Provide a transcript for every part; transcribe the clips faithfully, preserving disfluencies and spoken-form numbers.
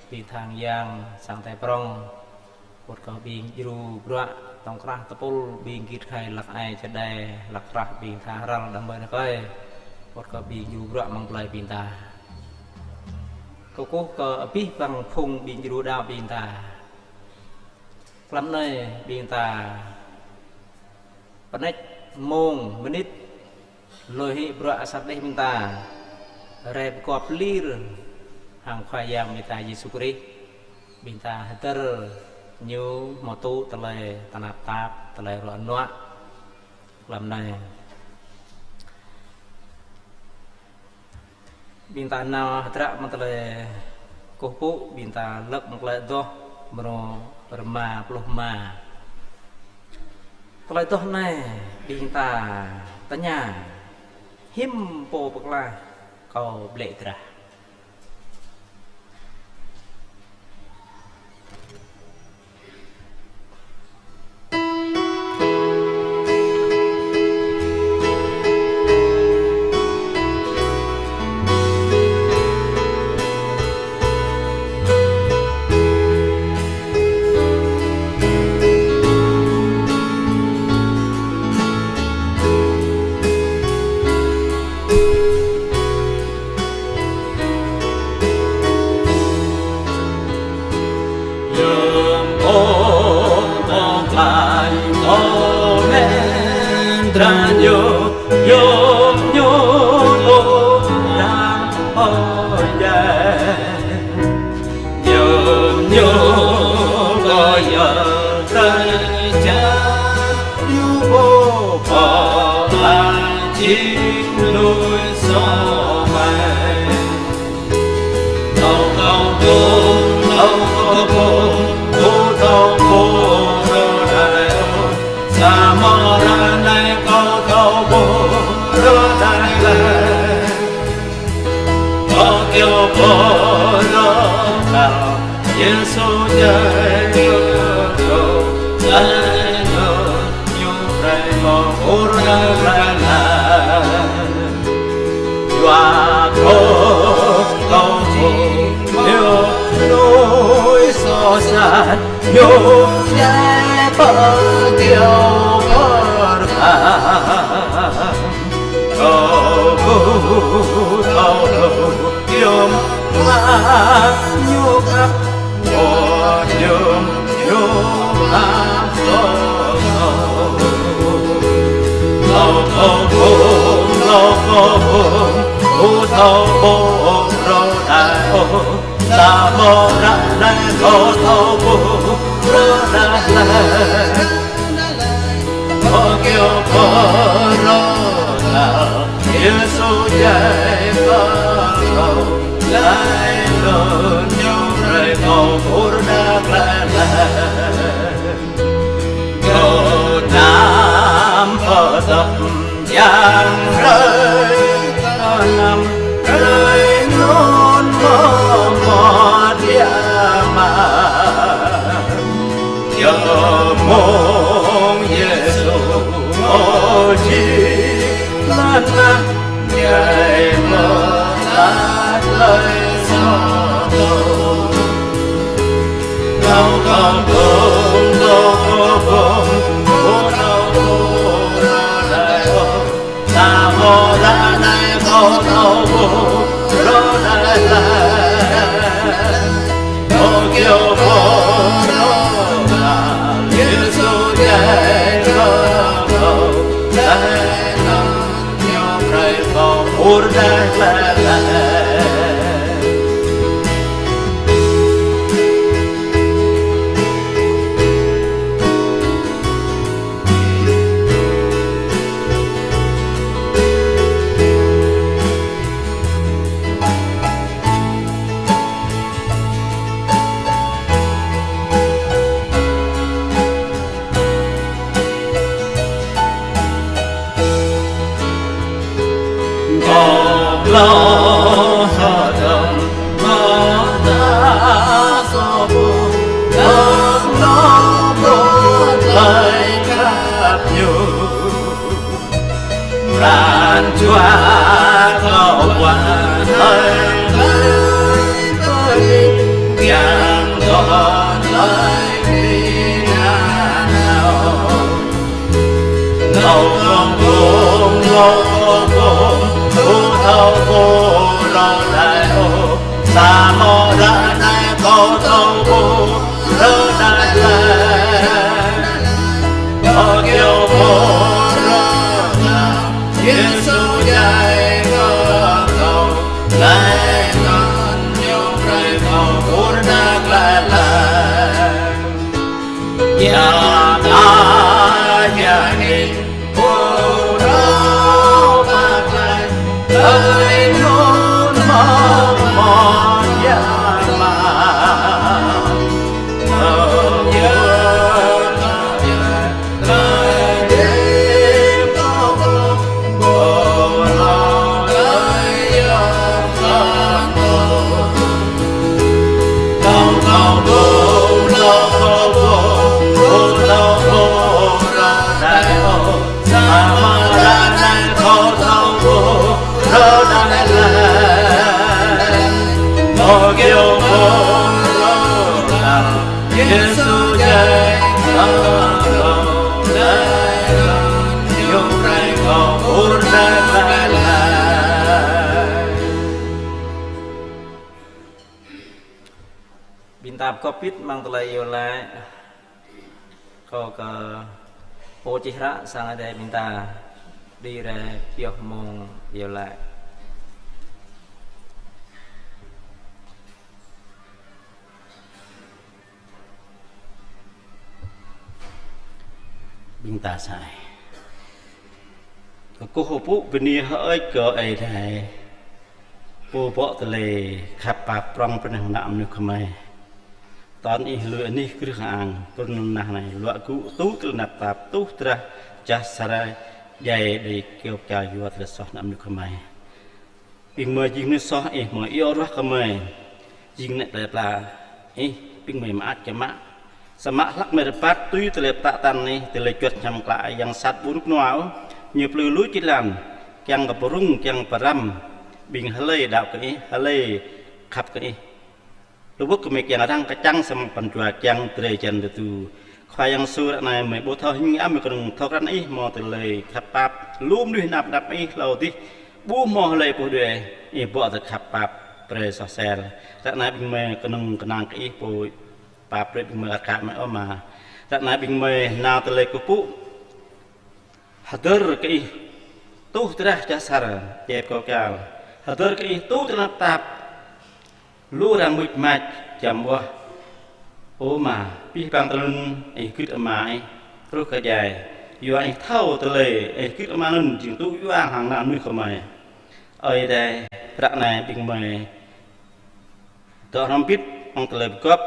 ƀing tha hăng yang sang Adai prong. Wơ̆t kơ ƀing djru bruă tŏng krah tơpul, ƀing git khai lăk ai čơđai, lăk krah ƀing tha hrăl đah mơ̆ng anai kơi. Wơ̆t kơ ƀing djru bruă mơ̆ng plơi ƀing ta. Kơkuh kơ abih bang phung ƀing djru đaŏ ƀing ta. Tlam anai ƀing ta pơneč mông mơnit lui hĭ bruă asar đih ƀing ta, rai pơgop lir hăng Khua Yang ƀing ta Yêsu Krist. Ƀing ta hơdơr Ñu hmâo tŭ tơlơi tơnap tap, tơlơi ruă nuă. Tlam anai ƀing ta nao hơdră mơ̆ng tơlơi kơkuh pơpŭ, ƀing ta lơ̆k mơ̆ng tơlơi adoh mrô rơma pluh rơma. Tơlơi adoh anai ƀing ta tơña: Hiư̆m pô pơklaih kâo blĕ drah? Yom ôh ƀơ̆ng klaih kâo mơ̆n drah ñu, yom ñu ƀơ̆ng drah ƀơ̆ng djai. Yom ñu kâo yơh drah čang, ñu ƀơ̆ng pơklaih jing lui soh mai. Thâo kâo ƀơ̆ng, thâo kâo ƀơ̆ng, ƀu thâo ƀơ̆ng rơđah ôh. Samơ̆ ră anai kâo thâo ƀơ̆ng rơđah laih. Kâo kơyâo pơrơkal Yêsu djai kơ kâo, laih anŭn Ñu brơi kâo pơrơđah glaĭ laih. Yua kơ kâo jing ñu lui soh sat, Ñu djai pơ kơyâo pơrơkal. Kâo ƀu thâo hlâo yôm mơ̆ng Ñu khăp, ƀu yôm Ñu khăp kơ kâo. Kâo thâo ƀơ̆ng, kâo thâo ƀơ̆ng, ƀu thâo ƀơ̆ng rơđah ôh. Samơ̆ ră anai kâo thâo ƀơ̆ng rơđah laih. Kâo kơyâo pơrơkal Yêsu djai kơ kâo, laih anŭn Ñu brơi kâo pơrơđah glaĭ laih. Kâo anăm pơtơ̆p yang hrơi, kâo anăm hrơi anŭn mơ̆ mơ̆ biă mă. Yơh mơ̆ng Yêsu kâo jing lăn tơnah djai mơ̆ tơlơi soh kâo. Thâo kâo ƀơ̆ng, thâo kâo ƀơ̆ng, ƀu thâo ƀơ̆ng rơđah ôh. Samơ̆ ră anai kâo thâo ƀơ̆ng rơđah laih. Kâo kơyâo pơrơkal Yêsu djai kơ kâo, laih anŭn Ñu brơi kâo pơrơđah glaĭ laih. Kâo ƀlŏr hơdơr mơta soh ƀơ̆ng, dơ̆ng nao ƀơ̆ng tơlơi khăp Ñu. Pran jua kâo ƀuăn hăng tơlơi pơmĭn, biă Mơ̆ ră anai kâo thâo ƀuh rơđah laih. Kâo kơyâo ƀuh rơđah Yêsu djai kơ kâo, laih anŭn Ñu brơi kâo pơpŭ rơđah glaĭ laih. Yang ai yang in pô rao pơklaih, ơi anŭn mơ̆ mơ̆n yang mă. Ơ yang mă, laih dêh pô pô rao laih yang mă. Ƀing ta pơgop hơbĭt amăng tơlơi iâu laĭ. Kâo kơ pô čih hră sang Ơi Adai ƀing ta đĭ rai pioh mông iâu laĭ. Ƀing ta sa ai. Kơkuh pơpŭ bơni hơơč kơ Ơi Adai, Pô bŏ tơlơi khăp pap prŏng pơ anăp mơnuih gơmơi. Tơl Ih lui anih krưh ang, trŭn nao anai, luă gŭ tŭ tơlơi tơnap tap, tuh drah jah asar, djai đơi kơyâo kơčal yua tơlơi soh anăp mơnuih gơmơi. Ƀing gơmơi jing mơnuih soh, Ih hmâo iâu ruah gơmơi. Jing ană plơi pla Ih, ƀing gơmơi mơak čơmă. Samơ̆ hlăk gơmơi rơbat tui tơlơi pơtă tăn Ih, tơlơi juăt hiam klă Ih, yang sat ƀu rŭ kơnua ôh, ñu plư lui jĭ lan, kiăng kơ pơrŭng, kiăng pơrăm ƀing hlơi đaŏ kơ Ih, hlơi khăp kơ Ih. Lu wơ̆t gơmơi kiăng arăng kơčăng samơ̆ pran jua kiăng drơi jăn tơdu. Khua Yang Yêsu, ră anai gơmơi ƀu thâo hing ăm, gơmơi kơnơ̆ng thâo krăn Ih hmâo tơlơi khăp pap. Lu mơnuih anăp anăp Ih hlâo adih, ƀu hmâo hlơi ƀuh đuaĭ, Ih bŏ tơlơi khăp pap brơi soh sel. Ră anai ƀing gơmơi kơnơ̆ng kơnang kơ Ih pô pap brơi ƀing gơmơi aka mơ̆ ôh Ama. Ră anai ƀing gơmơi nao tơlơi kơkuh pơpŭ. Hơdơr kơ Ih tuh drah jah asar, djai kơyâo kơčal. Hơdơr kơ Ih tŭ tơlơi tơnap tap, lu arăng mưč mač jăm ƀuah. Ơ Ama, abih bang tơlơi anŭn Ih gưt Ama Ih truh kơ djai. Yua Ih thâo tơlơi Ih gưt Ama anŭn jing tŭ yua hăng ană mơnuih gơmơi. Ơi Adai, ră anai ƀing gơmơi dŏ hrŏm hơbĭt amăng tơlơi pơgop.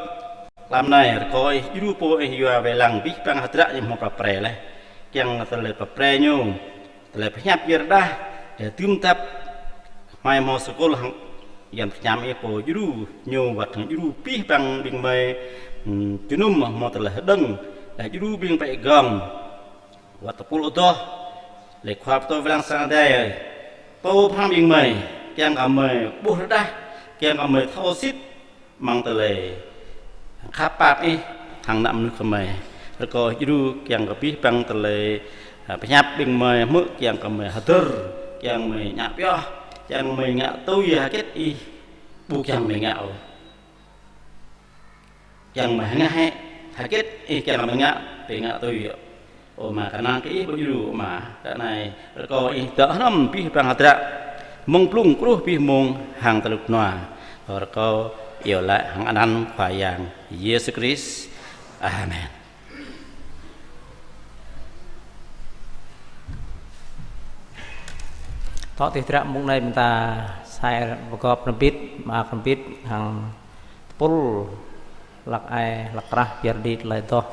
Tlam anai rơkâo Ih djru pô Ih yua wai lăng abih bang hơdră ñu hmâo pap pre laih. Kiăng tơlơi pap pre ñu, tơlơi pơhiăp djơ̆ rơđah, đah dưm tap hmai hmâo sơkôl hăng Yang Bơngăt Hiam Ih pô djru ñu wơ̆t hăng djru abih bang ƀing gơmơi, ưm, jơnum hmâo tơlơi hơđơ̆ng, đah djru ƀing pĕ gơ̆ng. Wơ̆t tơpul adoh, lĕ khua pơtô wai lăng sang Ơi Adai, pô pơhrăm ƀing gơmơi, kiăng kơ gơmơi ƀuh rơđah, kiăng kơ gơmơi thâo sĭt, amăng tơlơi khăp pap Ih, hăng ană mơnuih gơmơi. Rơkâo Ih djru kiăng kơ abih bang tơlơi, a, pơhiăp ƀing gơmơi hmư̆ kiăng kơ gơmơi hơdơr, kiăng gơmơi ngă pioh, kiăng gơmơi ngă tui hơget Ih ƀu kiăng gơmơi ngă ôh. Kiăng mơ̆ hơngah hĕ, hơget Ih kiăng mơ̆ ngă, pơngă tui yơh. Ơ Ama, kơnang kơ Ih pơdjru Ama, ră anai rơkâo Ih dŏ hrŏm abih bang hơdră, mơ̆ng blung truh abih mông hăng tơlŭk nua. Rơkâo iâu laĭ hăng anăn Khua Yang Yêsu Krist. Amen. Tŏ tih dră mông anai ƀing ta sai pơgop hrŏm hơbĭt, mơak hrŏm hơbĭt hăng tơpul hlăk ai, hlăk krah, pơyơr đĭ tơlơi adoh.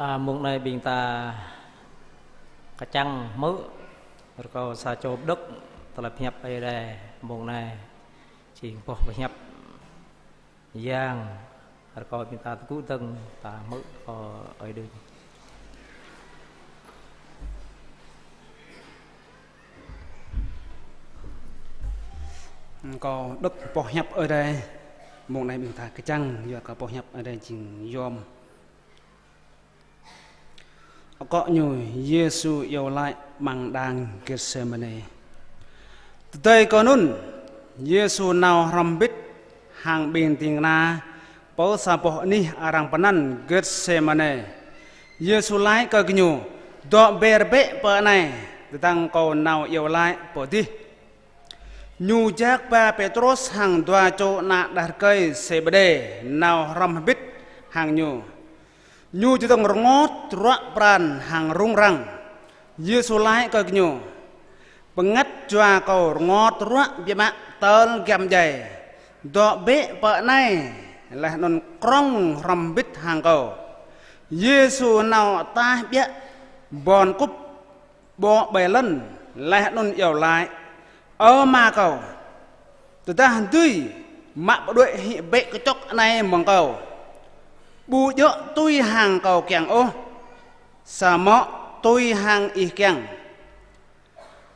A, mông anai ƀing ta kơčăng hmư̆ rơkâo sa čô pơđŏk tơlơi pơhiăp Ơi Adai mông anai jing boh pơhiăp Yang, rơkâo ƀing ta tơgŭ dơ̆ng ta hmư̆ rơkâo Ơi Adai. Kâo pơđŏk boh hiăp Ơi Adai mông anai ƀing ta kơčăng, yua kơ boh hiăp Ơi Adai jing yom. Akŏ ñu, Yêsu iâu laĭ amăng đang Gêtsêmanê. Tơdơi kơ anŭn, Yêsu nao hrŏm hơbĭt hăng ƀing ding kơna pơ sa boh anih arăng pơanăn Gêtsêmanê. Yêsu laĭ kơ gơñu: Dŏ be̱r bĕ pơ anai, tơdang Kâo nao iâu laĭ pơ adih. Ñu jak ba Pêtrôs hăng dua čô ană đah rơkơi Sêbêđê nao hrŏm hơbĭt hăng ñu. Ñu čơdơ̆ng rơngot ruă pran hăng rŭng răng. Yêsu laĭ kơ gơñu: Bơngăt jua Kâo rơngot ruă biă mă tơl giăm djai. Dŏ bĕ pơ anai laih anŭn krŏng hrŏm hơbĭt hăng Kâo. Yêsu nao ataih ƀiă bon kŭp ƀô̆ ƀơi lŏn laih anŭn iâu laĭ: Ơ Ama Kâo, tơdah dưi, mă pơđuaĭ hĭ bĕ kơčŏk anai mơ̆ng Kâo. Ƀu djơ̆ tui hăng Kâo kiăng ôh, samơ̆ tui hăng Ih kiăng.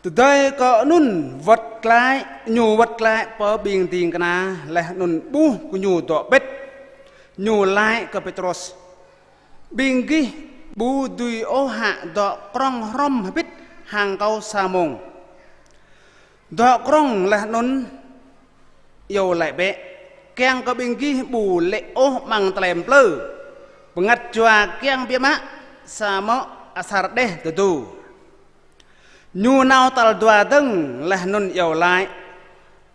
Tơdơi kơ anŭn wơ̆t glaĭ, ñu wơ̆t glaĭ pơ ƀing ding kơna laih anŭn ƀuh gơñu dŏ pĭt. Ñu laĭ kơ Pêtrôs: Ƀing gih ƀu dưi ôh hă dŏ krŏng hrŏm hơbĭt hăng Kâo sa mông? Dŏ krŏng laih anŭn iâu laĭ bĕ, kiăng kơ ƀing gih ƀu lê̆ ôh amăng tơlơi plư. Bơngăt jua kiăng biă mă, samơ̆ asar đeh tơdu. Ñu nao tal dua dơ̆ng laih anŭn iâu laĭ: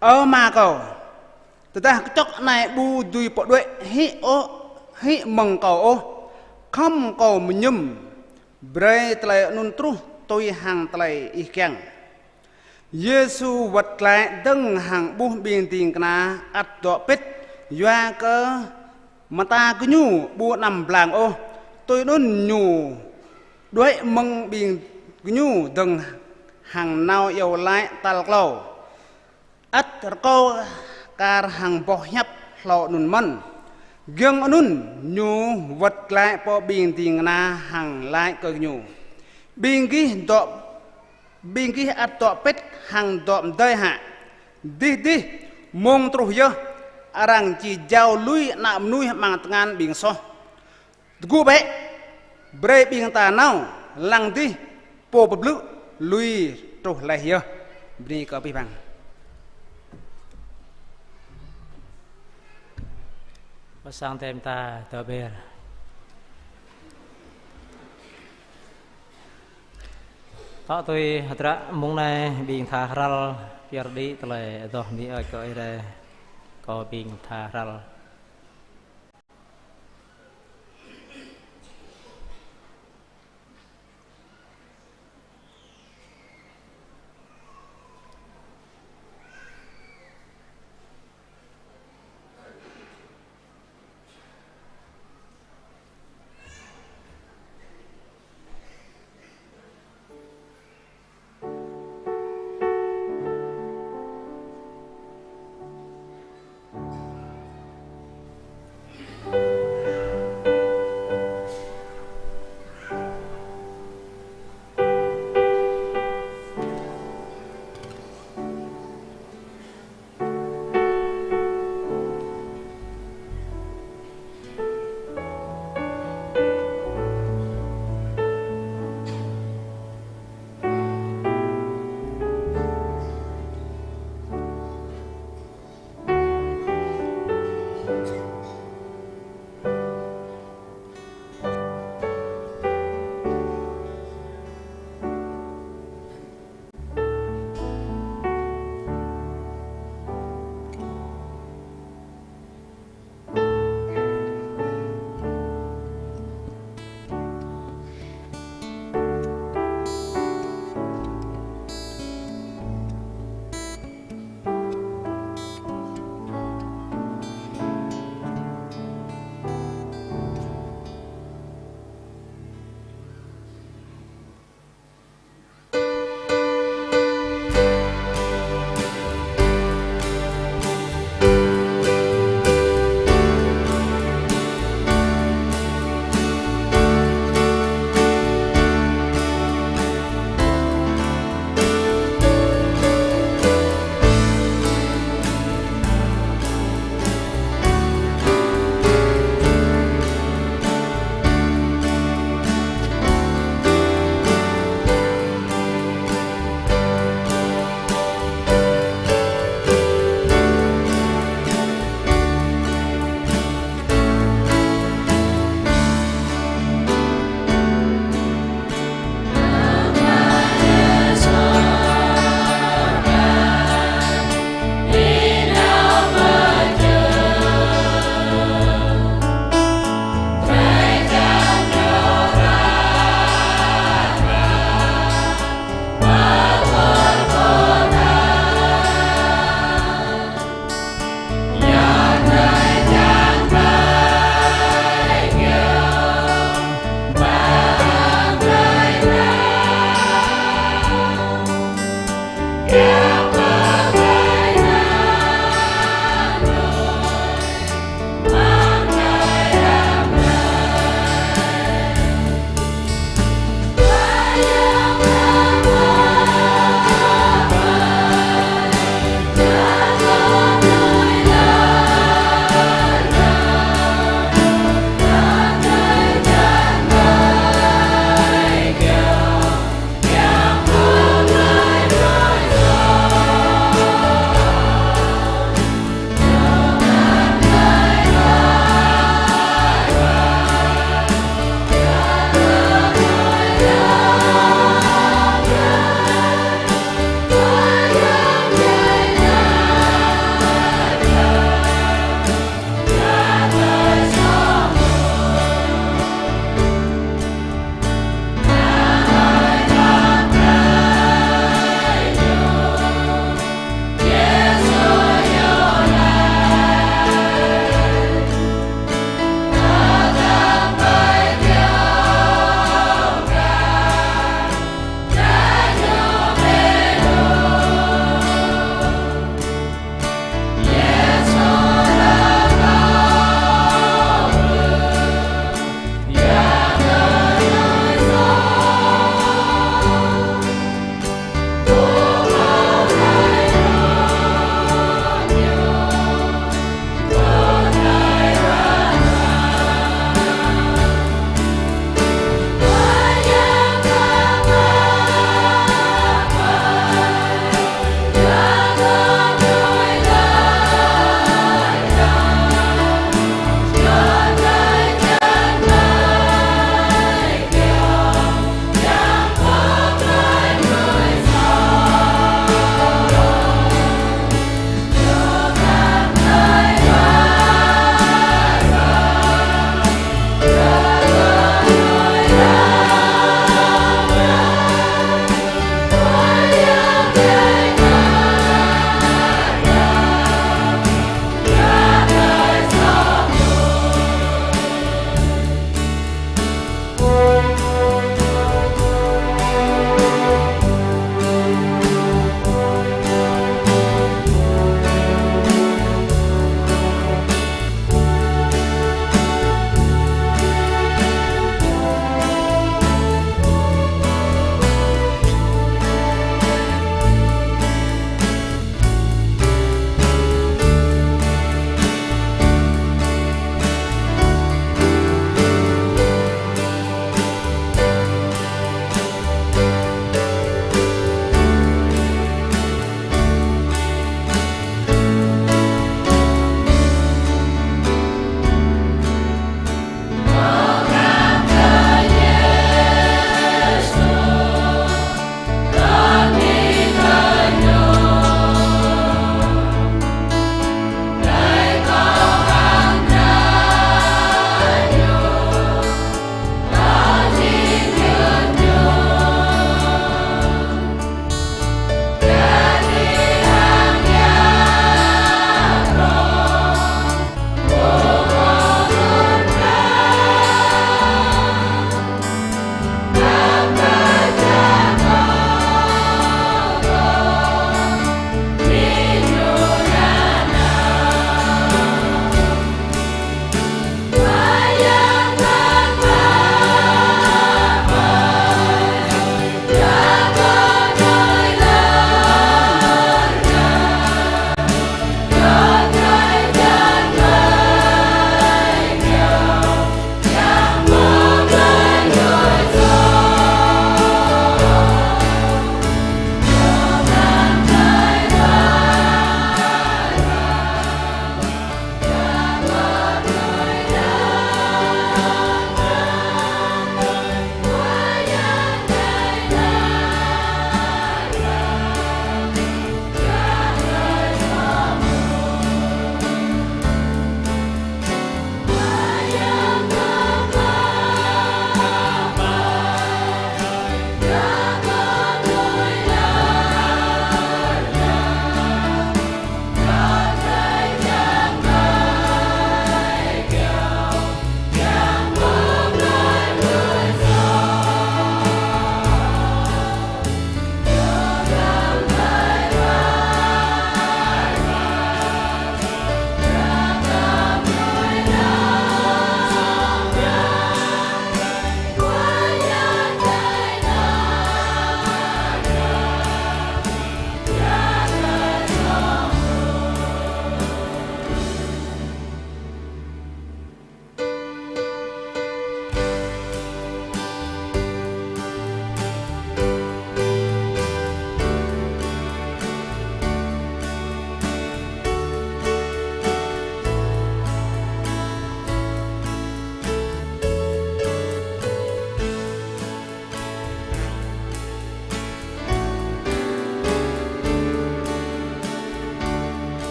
Ơ Ama Kâo, tơdah kơčŏk anai ƀu dưi pơđuaĭ hĭ ôh, hĭ mơ̆ng Kâo ôh, khŏm Kâo mơñum, brơi tơlơi anŭn truh tui hăng tơlơi Ih kiăng. Yêsu wơ̆t glaĭ dơ̆ng hăng ƀuh ƀing ding kơna ăt dŏ pĭt, yua kơ mơta gơñu ƀu anăm blang ôh. Tui anŭn ñu đuaĭ mơ̆ng ƀing gơñu dơ̆ng hăng nao iâu laĭ tal klâo. Ăt rơkâo kar hăng boh hiăp hlâo anŭn mơ̆n. Giŏng anŭn ñu wơ̆t glaĭ pơ ƀing ding kơna hăng laĭ kơ gơñu: Ƀing gih dŏ, ƀing gih ăt dŏ pĭt hăng dŏ mơdơi hă? Dih dih, mông truh yơh, arăng či jao lui Ană Mơnuih amăng tơngan ƀing soh. Tơgŭ bĕ, brơi ƀing ta nao, lăng dih, Pô Pơblư̆ lui truh laih yơh. Bơni kơ abih bang. Pơ sang tem ta tơ ber. Tŏ tui hơdră mông anai ƀing tha hrăl pơyơr đĭ tơlơi adoh mi ơi kơ ih rai kơ ƀing tha hrăl.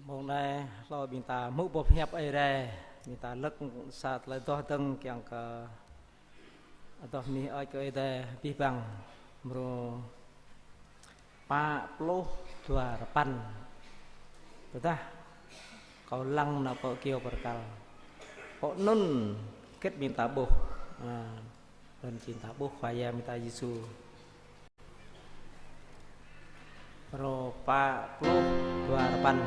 Mông anai hlâo ƀing ta hmư̆ boh pơhiăp Ơi Adai, ƀing ta lăk sa tơlơi adoh dơ̆ng kiăng kơ adoh mơnuih ơi kơ Ơi Adai abih bang. Mrô pă pluh dua rơpăn. Tơdah kâo lăng nao pơ kyâo bơrkal, pơ anŭn hơget ƀing ta ƀuh? A, anŭn či ƀing ta ƀuh Khua Yang ƀing ta Yêsu. Mrô pă pluh dua rơpăn.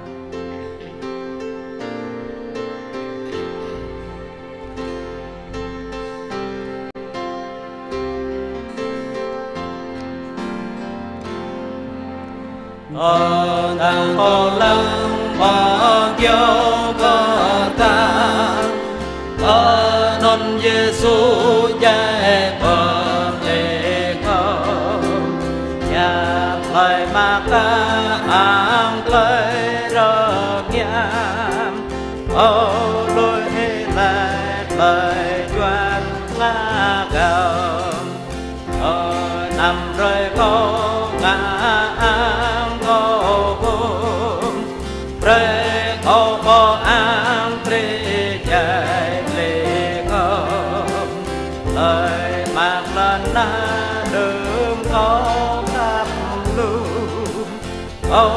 Tơdang kâo lăng pơ kyâo bơrkal, anŭn Yêsu djai pơm lĕ kâo. Yap hlơi mă kơ ang tơlơi rơngiă, ơ, lui hĭ laih tơlơi juăt ngă gơ̆m. Ơ, anăm brơi kâo ngă ang kâo gum, brơi kâo pơ ang Krist djai lĕ gơ̆m. Tơlơi mơak lŏn anai đưm kâo khăp lu, kâo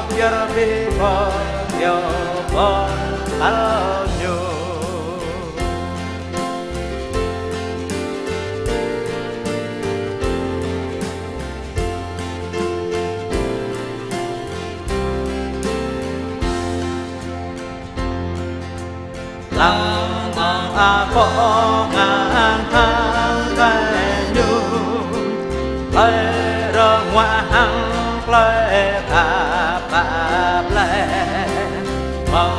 pơyơr ƀing pơhiăp pơpŭ kơ Ñu. Lăng mơ̆ng akŏ ngăn hăng tơlơi mơñum, tơlơi rơnguă hăng tơlơi khăp pap laih. Mơ̆ng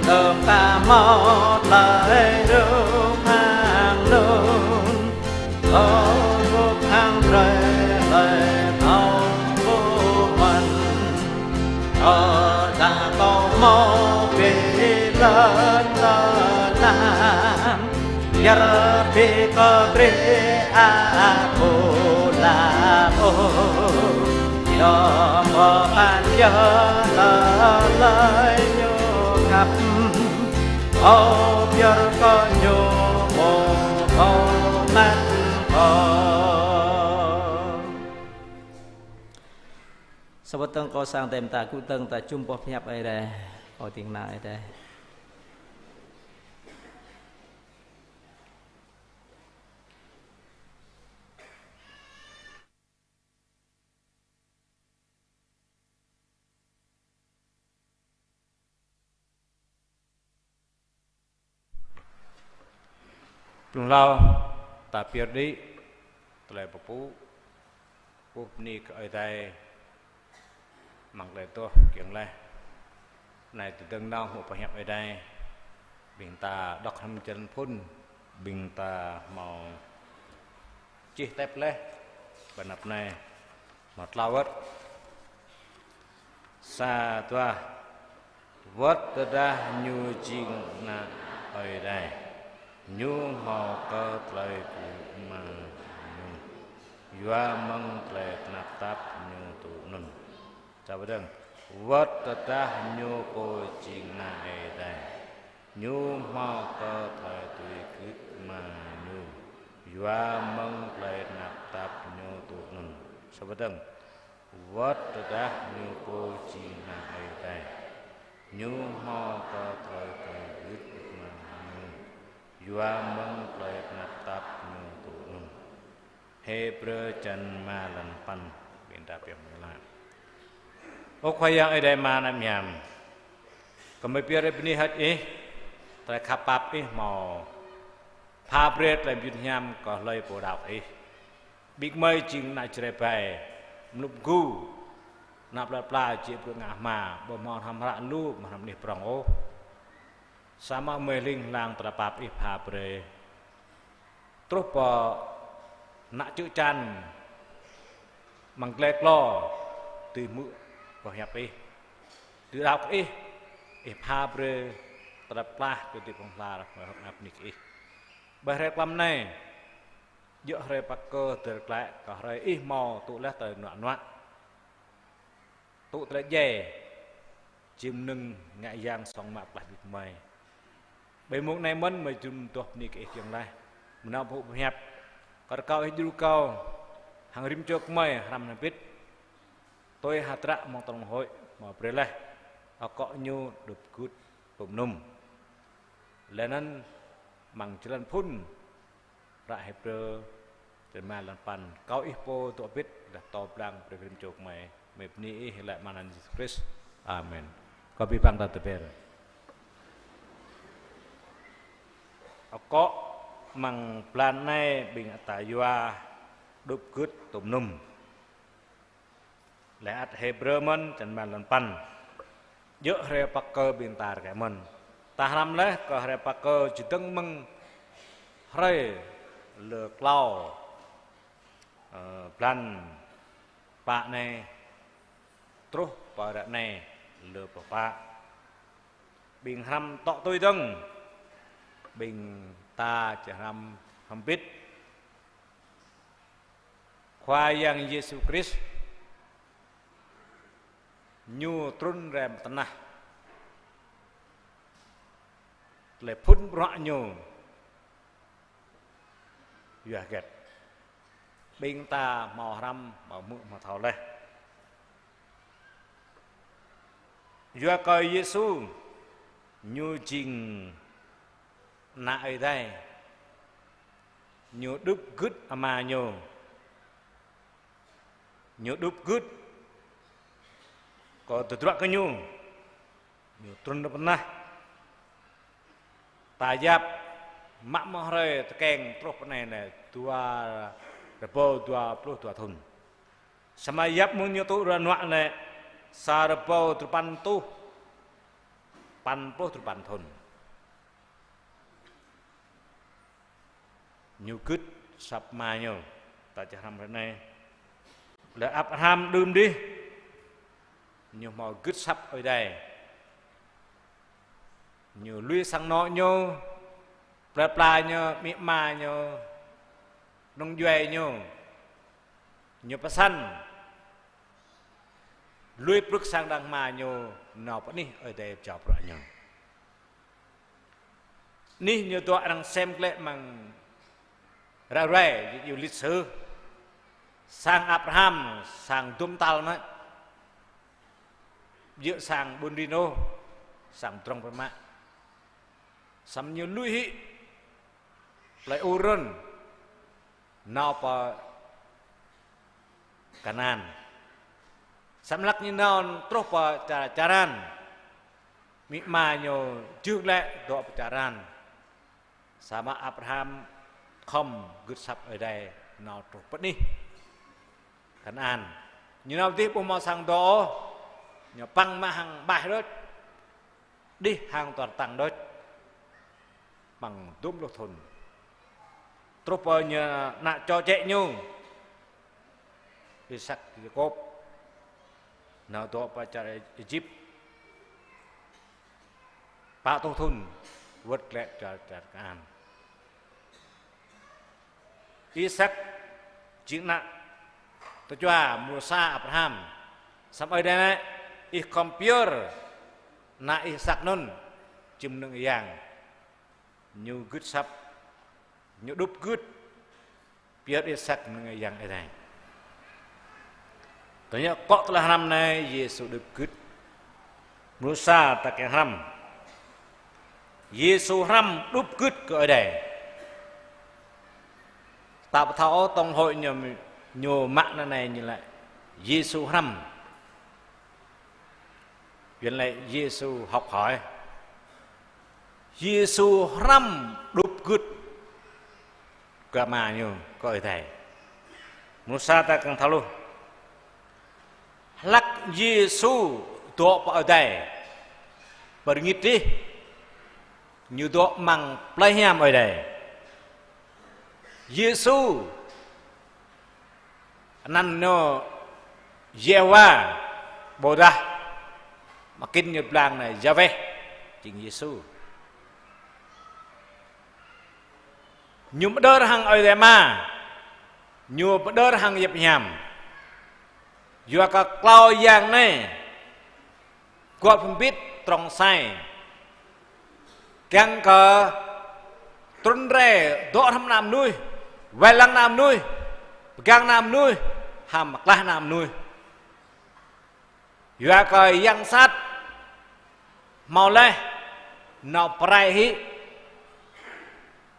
đưm ta hmâo tơlơi rŭng hăng anŭn, ơ, rŭng hăng brơi tơlơi thâo ƀuh mơ̆n. Ơ, tơdah kâo hmâo ƀing lŏn tơnap, pơyơr ƀing kơ Krist Apôs ôh. Yua mơ̆ pran jua tơlơi Ñu khăp, kâo pơyơr kơ Ñu pô pơmĭn kâo. Sa wơ̆t dơ̆ng kâo sang tơm ta gŭ dơ̆ng ta jum boh pơhiăp Ơi Adai, kâo ding kơna Ơi Adai. Blung hlâo ta pơyơr đĭ tơlơi pơpŭ, pơpŭ bơni kơ Ơi Adai, amăng tơlơi tuh kiăng laih. Anai tơdang nao hmư̆ pơhiăp Ơi Adai, ƀing ta đŏk hrŏm jơlan phŭn, ƀing ta hmâo čih tep laih, ƀơi anăp anai. Hmâo klâo wơ̆t. Sa, dua. Wơ̆t tơdah Ñu jing Ană Ơi Adai, Ñu hmâo kơ tơlơi gưt mơ̆ng Ñu, yua mơ̆ng tơlơi tơnap tap Ñu tŭ anŭn. Sa wơ̆t dơ̆ng. Wơ̆t tơdah Ñu pô jing Ană Ơi Adai, Ñu hmâo kơ tơlơi tui gưt mơ̆ng Ñu, yua mơ̆ng tơlơi tơnap tap Ñu tŭ anŭn. Sa wơ̆t dơ̆ng. Wơ̆t tơdah Ñu pô jing Ană Ơi Adai, Ñu hmâo kơ tơlơi tui gưt mơ̆ng Ñu, yua mơ̆ng tơlơi tơnap tap Ñu tŭ anŭn. Hêbrơ črăn rơma, lăn păn, ƀing ta pơhiăp mơ̆ng lăn. Ơ Khua Yang Ơi Adai Ama anăm hiam, gơmơi pơyơr bơni hơ̆t Ih, tơlơi khăp pap Ih hmâo pha brơi tơlơi mơyun hiam kơ hlơi pô đaŏ kơ Ih. Ƀing gơmơi jing ană Jrai ƀai, mlŭk mgu, ană plơi pla, jĕ bruă ngă hma, ƀu hmâo hrăm hră lu, ƀu hmâo hrăm anih prŏng ôh. Samơ̆ gơmơi hling hlang tơlơi pap Ih pha brơi. Truh pơ ană čư̆ čan amăng glai klô, dưi hmư̆ boh hiăp Ih, dưi đaŏ kơ Ih, Ih pha brơi tơlơi pơklaih kơ dĭ pơhla ră hơ̆k anăp nik Ih. Ƀơi hrơi tlam anai, djơ̆ hrơi pơkă dơr klĕ kơ hrơi Ih hmâo tŭ laih tơlơi nuă nuă, tŭ tơlơi djai, Jing mơnơ̆ng ngă yang song mă pơklaih ƀing gơmơi. Ƀơi mông anai mơ̆n gơmơi jum duah bơni kơ Ih kiăng laih. Mơnơ̆ng pơhŭ pơhiăp. Kơ rơkâo Ih djru kâo hăng rĭm čô gơmơi hrăm hơbĭt. Tui hơdră mơ̆ng tơlơi tơnap tơlơi hơmâo brơi laih. Akŏ ñu đup gưt tôm num. Laih anŭn amăng jơlan phŭn hră Hêbrơ, črăn rơma, lan păn. Kâo Ih pô dŏ hơbĭt, laih pơtô pơblang brơi kơ rĭm čô gơmơi. Gơmơi bơni Ih laih amăng anăn Yêsu Krist. Amen. Kâo ƀuh ƀing ta tơber. Akŏ amăng blan anai ƀing ta yua đup gưt tôm num. Laih ăt Hêbrơ mơ̆n, črăn rơma, lan păn. Djơ̆ hrơi pơkă ƀing ta rơkơi mơ̆n. Ta hrăm laih kơ hrơi pơkă čơdơ̆ng mơ̆ng hrơi lơ klâo, ơ, blan pă anai truh pơ ră anai lơ pluh pă. Ƀing hrăm tŏ tui dơ̆ng, ƀing ta či hrăm hơbĭt. Khua Yang Yêsu Krist, Ñu trŭn rai mơ̆ng tơnah. Tơlơi phŭn bruă Ñu yua hơget? Ƀing ta hmâo hrăm, hmâo hmư̆, hmâo thâo laih. Yua kơ Yêsu, Ñu jing Ană Ơi Adai. Ñu đup gưt Ama Ñu. Ñu đup gưt kơ tơdruă kơ Ñu. Ñu trŭn rai mơ̆ng tơnah. Ta yap mă mơ̆ng hrơi tơkeng truh pơ anai anai dua rơbâo dua pluh dua thŭn. Samơ̆ yap mơ̆ng Ñu tŭ rơnŭk anai sa rơbâo duapăn rơtuh păn pluh duapăn thŭn. Ñu gưt asăp Ama Ñu. Ta či hrăm ră anai. Lĕ Abraham đưm đih, ñu hmâo gưt asăp Ơi Adai. Ñu lui sang anŏ ñu, plơi pla ñu, amĭ ama ñu, kơnung djuai ñu. Ñu pơsăn lui prưk sang đang hma ñu, nao pơ anih Ơi Adai pơjao bruă ñu. Anih ñu dŏ arăng sem glaĭ amăng ră ruai, yu lịch sử. Sang Abraham, sang dŭm tal mơ̆n. Djơ̆ sang ƀun rin ôh, sang pơdrŏng biă mă. Samơ̆ ñu lui hĭ plơi Ur anŭn, nao pơ Kanaan. Samơ̆ hlăk ñu nao truh pơ Ča-, Čaran, amĭ ama ñu jing glaĭ dŏ pơ Čaran. Samơ̆ Abraham khŏm gưt asăp Ơi Adai nao truh pơ anih Kanaan. Ñu nao dih ƀu hmâo sang dŏ ôh, ñu păng mă hăng ƀaih đôč, đih hăng tuar tăng đôč. Amăng dŭm pluh thŭn. Truh pơ ñu ană čô čĕ ñu, Isak, Yakôb, nao dŏ pơ čar Êjip. Pă rơtuh thŭn wơ̆t glaĭ čar, čar Kanaan. Isak jing ană tơčua mrô sa Abraham. Samơ̆ Ơi Adai laĭ: Ih khŏm pơyơr ană Isak anŭn jing mơnơ̆ng Ơi Yang. Ñu gưt asăp, ñu đup gưt, pơyơr Isak mơnơ̆ng Ơi Yang Ơi Adai. Tơña akŏ tơlơi hrăm anai Yêsu đup gưt. Mrô sa ta kiăng hrăm. Yêsu hrăm đup gưt kơ Ơi Adai. Ta ƀu thâo tông hội ñu, ñu mă anai ñu laĭ Yêsu hrăm. Yuan laĭ Yêsu học hỏi. Yêsu hrăm đup gưt kơ Ama ñu, kơ Ơi Adai. Mrô sa ta kiăng thâo hluh. Hlăk Yêsu dŏ pơ Ơi Adai, pơrơngit dih, ñu dŏ amăng plei hiam Ơi Adai. Yêsu anăn ñu Yêhôwa, ƀôdah mơkĭn ñu blang anai Yahweh, jing Yêsu. Ñu pơđơr hăng Ơi Adai Ama, ñu pơđơr hăng yap hiam. Yua kơ klâo yang anai Gŏp hơbĭt trŏng sai. Kiăng kơ trŭn rai dŏ hrŏm ană mơnuih, wai lăng ană mơnuih, pơgang ană mơnuih, hăm pơklaih ană mơnuih. Yua kơ yang sat hmâo laih nao pơrai hĭ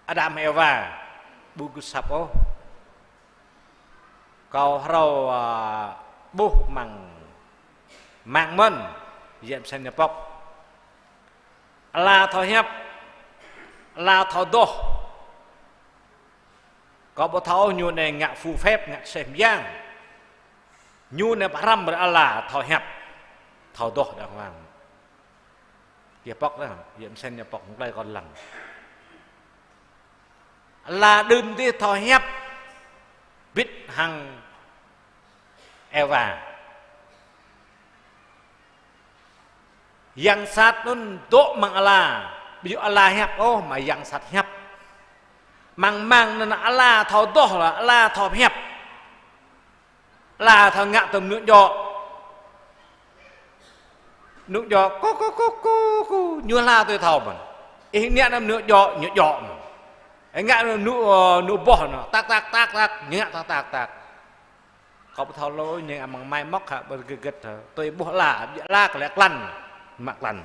Adam Êwa, ƀu gưt asăp ôh. Kâo hrâo, a, ƀuh amăng mạng mơ̆n, yơh mơsĕn ñu pŏk. Ala thâo hiăp, ala thâo adoh. Kâo ƀu thâo ñu anai ngă phù phép, ngă seh mơyang. Ñu anai pơhrăm brơi ala thâo hiăp, thâo adoh đàng hoàng. Yơh pŏk đah, yơh mơsĕn ñu pŏk, mơ̆ng tơlơi kâo lăng. Ala đưm adih thâo hiăp, bĭt hăng Êwa. Yang sat anŭn dŏ amăng ala, ƀu djơ̆ ala hiăp ôh, mă yang sat hiăp. Amăng mang anŭn ala thâo adoh, ala thâo hiăp. Ala thâo ngă tơm mơnuih djŏ. Mơnuih djŏ, ku, ku, ku, ku, ku, ñu ala tui thâo mơ̆n. Ih ngă anŭn mơnuih djŏ, ñu djŏ mơ̆n. Ih ngă anŭn mơnuih, ơ, mơnuih boh anŭn, tak, tak, tak, tak, ñu ngă tak, tak, tak. Kâo ƀu thâo lu, ñu amăng mai mŏk hă, ƀu gơ̆t gơ̆t hă. Tui ƀuh ala, ƀu djơ̆ ala kơ lĕ klăn, mă klăn.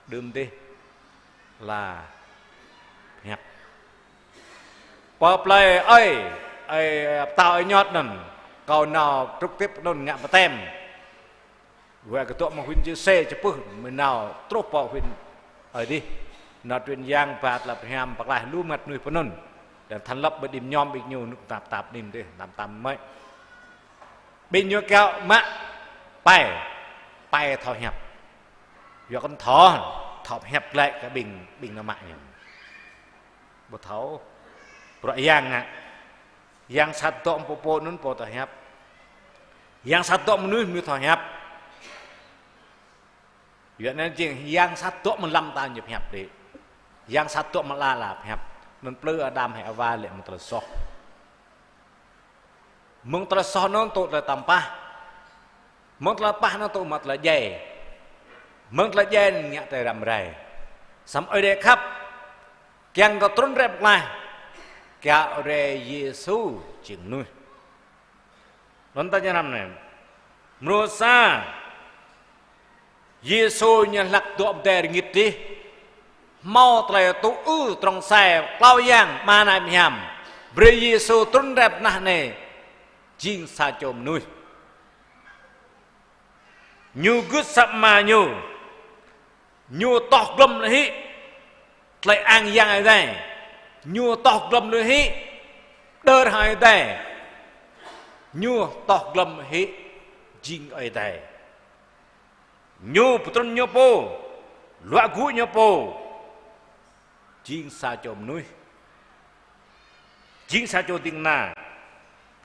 Đưm adih ala hiăp. Pơ plơi ơi, ơi pơtao ơi Nhot anŭn, kâo nao trực tiếp anŭn ngă baptem. Wơ̆t kơ dŏ mơ̆ng huyện Chư Sê čơpưh, mơ̆ nao truh pơ huyện ơi adih. Nao truyền giảng ba tơlơi pơhiam pơklaih lu mơngăt mơnuih pơ anŭn. Đa thành lập ƀơi đim ñom ƀing ñu, nŭk tap tap đim adih, tam tam mơ̆i. Ƀing ñu kiaŏ mă pai, pai thâo hiăp. Yua kơ thâo, thâo hiăp glaĭ kơ ƀing, ƀing nao mă ñu. Ƀu thâo. Bruă yang ngă. Yang sat dŏ pô pô anŭn pô thâo hiăp. Yang sat dŏ mơnuih, mơnuih thâo hiăp. Yua anŭn jing yang sat dŏ mơ̆ng lăm ta ñu pơhiăp đĭ. Yang sat dŏ mơ̆ng ala, ala pơhiăp. Anŭn plư Adam hăng Êwa lĕ mơ̆ng tơlơi soh. Mơ̆ng tơlơi soh anŭn tŭ tơlơi tăm pah. Mơ̆ng tơlơi pah anŭn tŭ mă tơlơi djai. Mơ̆ng tơlơi djai anŭn ngă tơlơi răm rai. Samơ̆ Ơi Adai khăp, kiăng kơ trŭn rai pơklaih, kiaŏ rai Yêsu jing mơnuih. Anŭn ta ñu hrăm anai. Mrô sa, Yêsu ñu hlăk dŏ pơ adai rơngit adih. Hmâo tơlơi tŭ ư trŏng sai, klâo yang, Ama Nai Hiam. Brơi Yêsu trŭn rai pơ anăp anai, jing sa čô mơnuih. Ñu gưt asăp Ama ñu. Ñu toh glŏm lui hĭ tơlơi ang yang Ơi Adai. Ñu toh glŏm lui hĭ đơr hăng Ơi Adai. Ñu toh glŏm hĭ jing Ơi Adai. Ñu pơtrŭn ñu pô, luă gŭ ñu pô. Jing sa čô mơnuih. Jing sa čô ding kơna.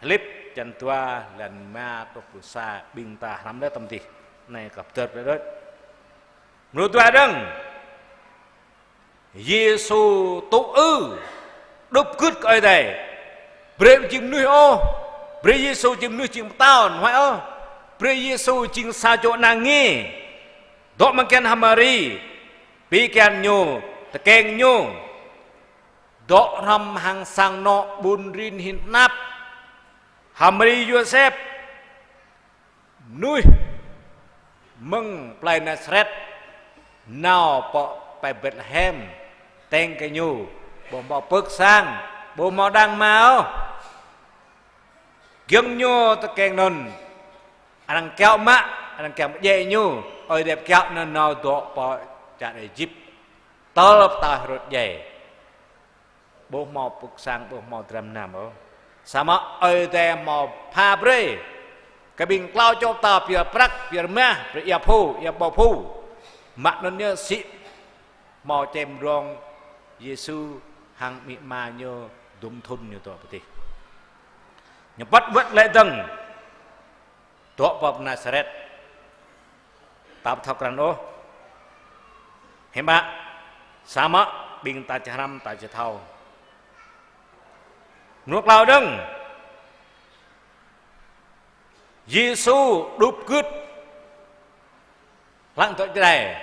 Philip črăn dua, lan rơma truh pluh sa, ƀing ta hrăm laih tơm adih. Anai kơ pơdơr pơdơr. Mrô dua dơ̆ng. Yêsu tŭ ư, đup gưt kơ Ơi Adai. Brơi jing mơnuih ôh. Brơi Yêsu jing mơnuih jing pơtao, huăi ôh. Brơi Yêsu jing sa čô ană nge. Dŏ mơ̆ng kian H'Mari. Pi kian ñu, tơkeng ñu. Dŏ hrŏm hăng sang anŏ ƀun rin hin tơnap. H'Mari Yôsep. Mơnuih mơ̆ng plơi Nasaret nao pơ plơi Betlehem, tơkeng kơ ñu, ƀu hmâo pơ̆k sang, ƀu hmâo đang mă ôh. Giŏng ñu tơkeng anŭn, arăng kiaŏ mă, arăng kiaŏ pơdjai ñu, Ơi Adai pơkiaŏ anŭn nao dŏ pơ čar Êjip, tơl pơtao Hêrôd djai. Ƀu hmâo pơ̆k sang, ƀu hmâo dram mơnam ôh. Samơ̆ Ơi Adai hmâo pha brơi kơ ƀing klâo čô pơtao pioh prăk, pioh rơmah, pioh ia phu, ia ƀâo phu. Mă anŭn ñu sĭ hmâo čem rông Yêsu hăng amĭ ama ñu dŭm thŭn ñu dŏ pơ adih. Ñu păt wơ̆t lĕ dơ̆ng. Dŏ pơ Nasaret. Ta ƀu thâo krăn ôh. Hiư̆m pă, samơ̆ ƀing ta či hrăm ta či thâo. Mrô klâo dơ̆ng. Yêsu đup gưt hlăng dŏ čơđai,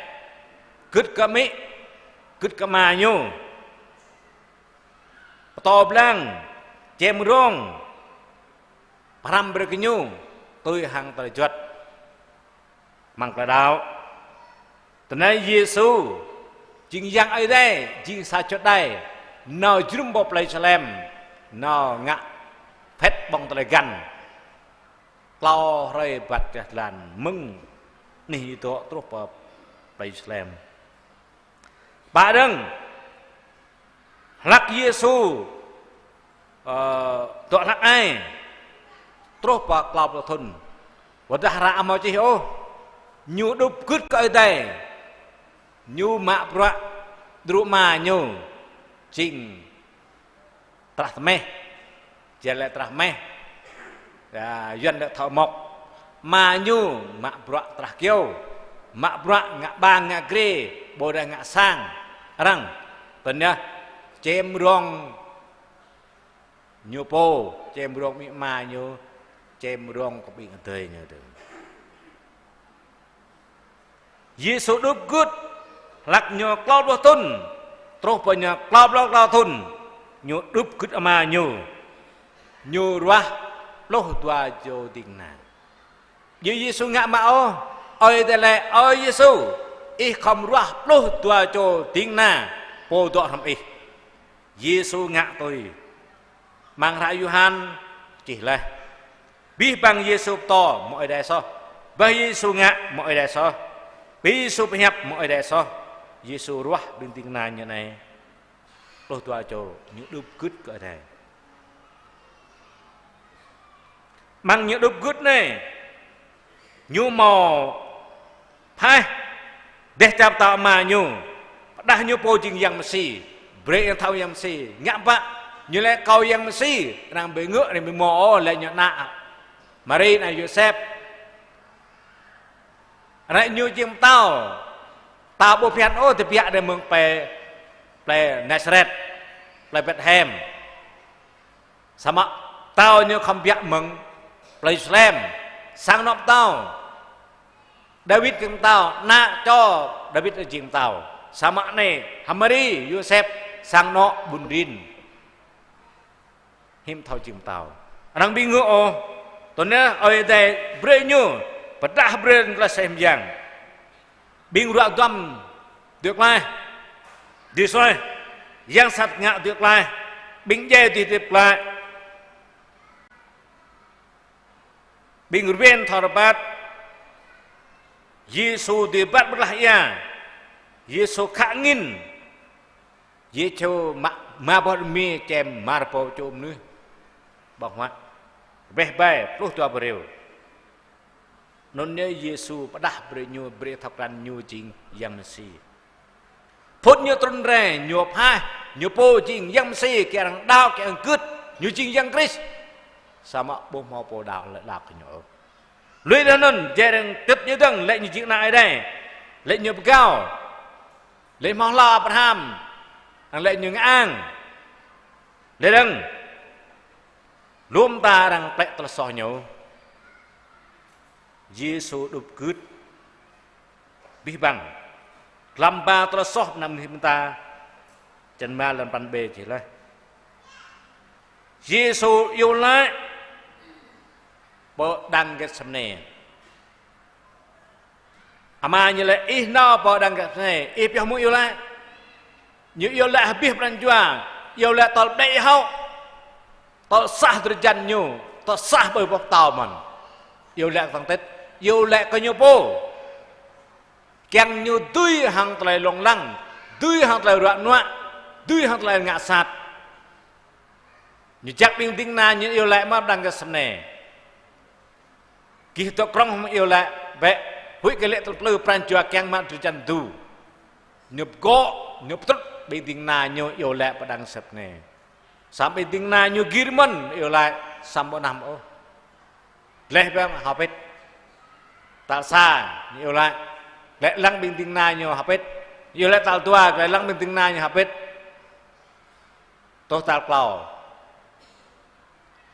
gưt kơ amĭ, gưt kơ ama ñu, pơtô blang, čem rông, pơhrăm brơi kơ ñu tui hăng tơlơi juăt amăng tơlơi đaŏ. Tơlơi anai Yêsu jing Yang Ơi Adai, jing sa čô čơđai nao jơnum pơ plei Salem, nao ngă phĕt ƀơ̆ng tơlơi găn. Klâo hrơi băt čơlah jơlan mơ̆ng anih ñu dŏ truh pơ plei Salem. Pă dơ̆ng, hlăk Yêsu, ơ, dŏ hlăk ai truh pơ klâo pluh thŭn, wơ̆t dah hră ƀu hmâo čih ôh, ñu đup gưt kơ Ơi Adai, ñu mă bruă djru ama ñu, jing trah tơmeh, jing lĕ trah meh, ya, Yuan lĕ thâo mŏk. Ama ñu mă bruă trah kyâo, mă bruă ngă ƀang ngă grê, ƀôdah ngă sang arăng. Tơl anai čem rông ñu pô, čem rông amĭ ama ñu, čem rông kơ ƀing adơi ñu dơ̆ng. Yêsu đup gưt hlăk ñu klâo pluh thŭn, truh pơ ñu klâo pluh klâo thŭn, ñu đup gưt ama ñu, ñu ruah pluh dua čô ding kơna. Yêsu ngă mă ôh, Ơi Adai laĭ: Ơ Yêsu, ih khŏm ruah pluh dua čô ding kơna pô dŏ hrŏm ih. Yêsu ngă tui. Amăng hră Yôhan čih laih: Abih bang Yêsu pơtô mơ̆ Ơi Adai soh. Bah Yêsu ngă mơ̆ Ơi Adai soh. Abih Yêsu pơhiăp mơ̆ Ơi Adai soh. Yêsu ruah ƀing ding kơna ñu anai pluh dua čô, ñu đup gưt kơ Ơi Adai. Amăng ñu đup gưt anai, ñu hmâo phaih, dêh čar pơtao ama ñu, pơđah ñu pô jing Yang Mêsi, brơi arăng thâo Yang Mêsi, ngă pă ñu laĭ kâo Yang Mêsi, arăng ƀu ngă, arăng ƀu hmâo ôh, laĭ ñu ană Mari, ană Yôsep. Arăng laĭ ñu jing pơtao, pơtao ƀu phiăn ôh, tơbiă đơi mơ̆ng plei, plei Nasaret, plei Betlehem. Samơ̆ pơtao ñu khŏm biă mơ̆ng plei Salem, sang anŏ pơtao. Dawid jing pơtao, ană čô Dawid jing pơtao. Samơ̆ anai, hăng Mari, Yôsep, sang anŏ ƀun rin. Hiư̆m thâo jing pơtao. Arăng ƀu ngă ôh, tơl anai Ơi Adai brơi ñu, pơdah brơi tơlơi sem yang. Ƀing ruă duăm dưi klaih, dưi suaih, yang sat ngă dưi klaih, ƀing djai dưi hơdip glaĭ, ƀing rơwen thâo rơbat. Yêsu dưi rơbat ƀơi blah ia, Yêsu khă angin, Yêsu mă, mă boh rơmia čem mơ̆ng rơbâo čô mơnuih ƀơ̆ng huă, rơbeh ƀai pluh dua boh riu. Anŭn yơh Yêsu pơdah brơi ñu, brơi thâo krăn ñu jing Yang Mêsi. Phŭt ñu trŭn rai, ñu phaih, ñu pô jing Yang Mêsi, kiăng arăng đaŏ, kiăng arăng gưt, ñu jing Yang Krist. Samơ̆ ƀu hmâo pô đaŏ, lĕ đaŏ kơ ñu ôh. Lui anŭn, jai arăng tĭt ñu dơ̆ng, laĭ ñu jing ană Ơi Adai, laĭ ñu pơgao, laĭ hmâo hlâo Abraham, arăng laĭ ñu ngă ang. Laĭ dơ̆ng, lŏm ta arăng plĕ tơlơi soh ñu. Yêsu đup gưt abih bang. Glăm ba tơlơi soh mơnuih mơta, črăn rơma, lăn păn B čih laih. Yêsu iâu laĭ pơ đang Getsêmanê. Ama ñu laĭ: Ih nao pơ đang Getsêmanê, ih pioh mơ̆ iâu laĭ? Ñu iâu laĭ hơbĭt pran jua, iâu laĭ tơl đĕ hŏ, tơl sah drơi jăn ñu, tơl sah ƀơi boh pơtâo mơ̆n. Iâu laĭ kơtang tĭt, iâu laĭ kơ ñu pô. Kiăng ñu dưi hăng tơlơi lông lăng, dưi hăng tơlơi ruă nuă, dưi hăng tơlơi ngă sat. Ñu jak ƀing ding kơna ñu iâu laĭ mă đang Getsêmanê. Gih dŏ krŏng hăng iâu laĭ bĕ, huĭ kơ lĕ tơlơi plư pran jua kiăng mă drơi jăn tơdu. Ñu pơgŏ, ñu pơtrŭt ƀing ding kơna ñu iâu laĭ pơ đang Getsêmanê. Samơ̆ ƀing ding kơna ñu gir mơ̆n iâu laĭ, samơ̆ ƀu năm ôh. Gleh biă hơbĭt. Tal sa ñu iâu laĭ, gleh lăng ƀing ding kơna ñu hơbĭt. Iâu laĭ tal dua, gleh lăng ƀing ding kơna ñu hơbĭt. Truh tal klâo.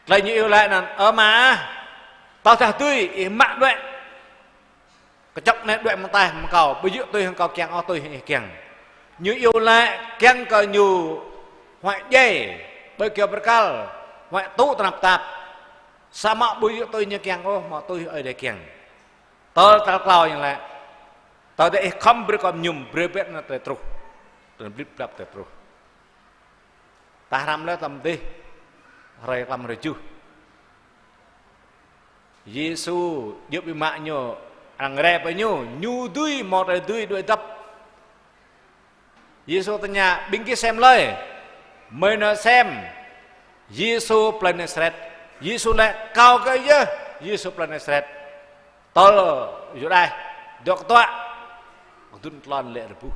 Tơlơi ñu iâu laĭ anŭn: Ơ Ama ah, Tơdah tui ih mă đuaĭ, kơčŏk anai đuaĭ mơ̆ng ataih mơ̆ng kâo, ƀu djơ̆ tui hăng kâo kiăng ôh, tui hăng ih kiăng. Ñu iâu laĭ kiăng kơ ñu huăi djai, ƀơi kơyâo bơrkal, huăi tŭ tơnap tap. Samơ̆ ƀu djơ̆ tui ñu kiăng ôh, mă tui Ơi Adai kiăng. Tơl tal klâo ñu laĭ: Tơdah ih khŏm brơi kâo mơñum, brơi bĕ anŭn tơlơi truh. Tơlơi blĭp blăp tơlơi truh. Ta hrăm laih tơm dih, hrơi klăm hrơi tơjuh. Yêsu djơ̆ biă mă ñu, arăng rai pơ ñu, ñu dưi, hmâo tơlơi dưi đuaĭ dăp. Yêsu tơña: Ƀing gih sem hlơi? Mơi nao sem Yêsu plơi Nasaret. Yêsu laĭ: Kâo kơ yơh Yêsu plơi Nasaret. Tơl Yuđa dŏ kơtuă, kơdŭn tlôn lê̆ rơbuh.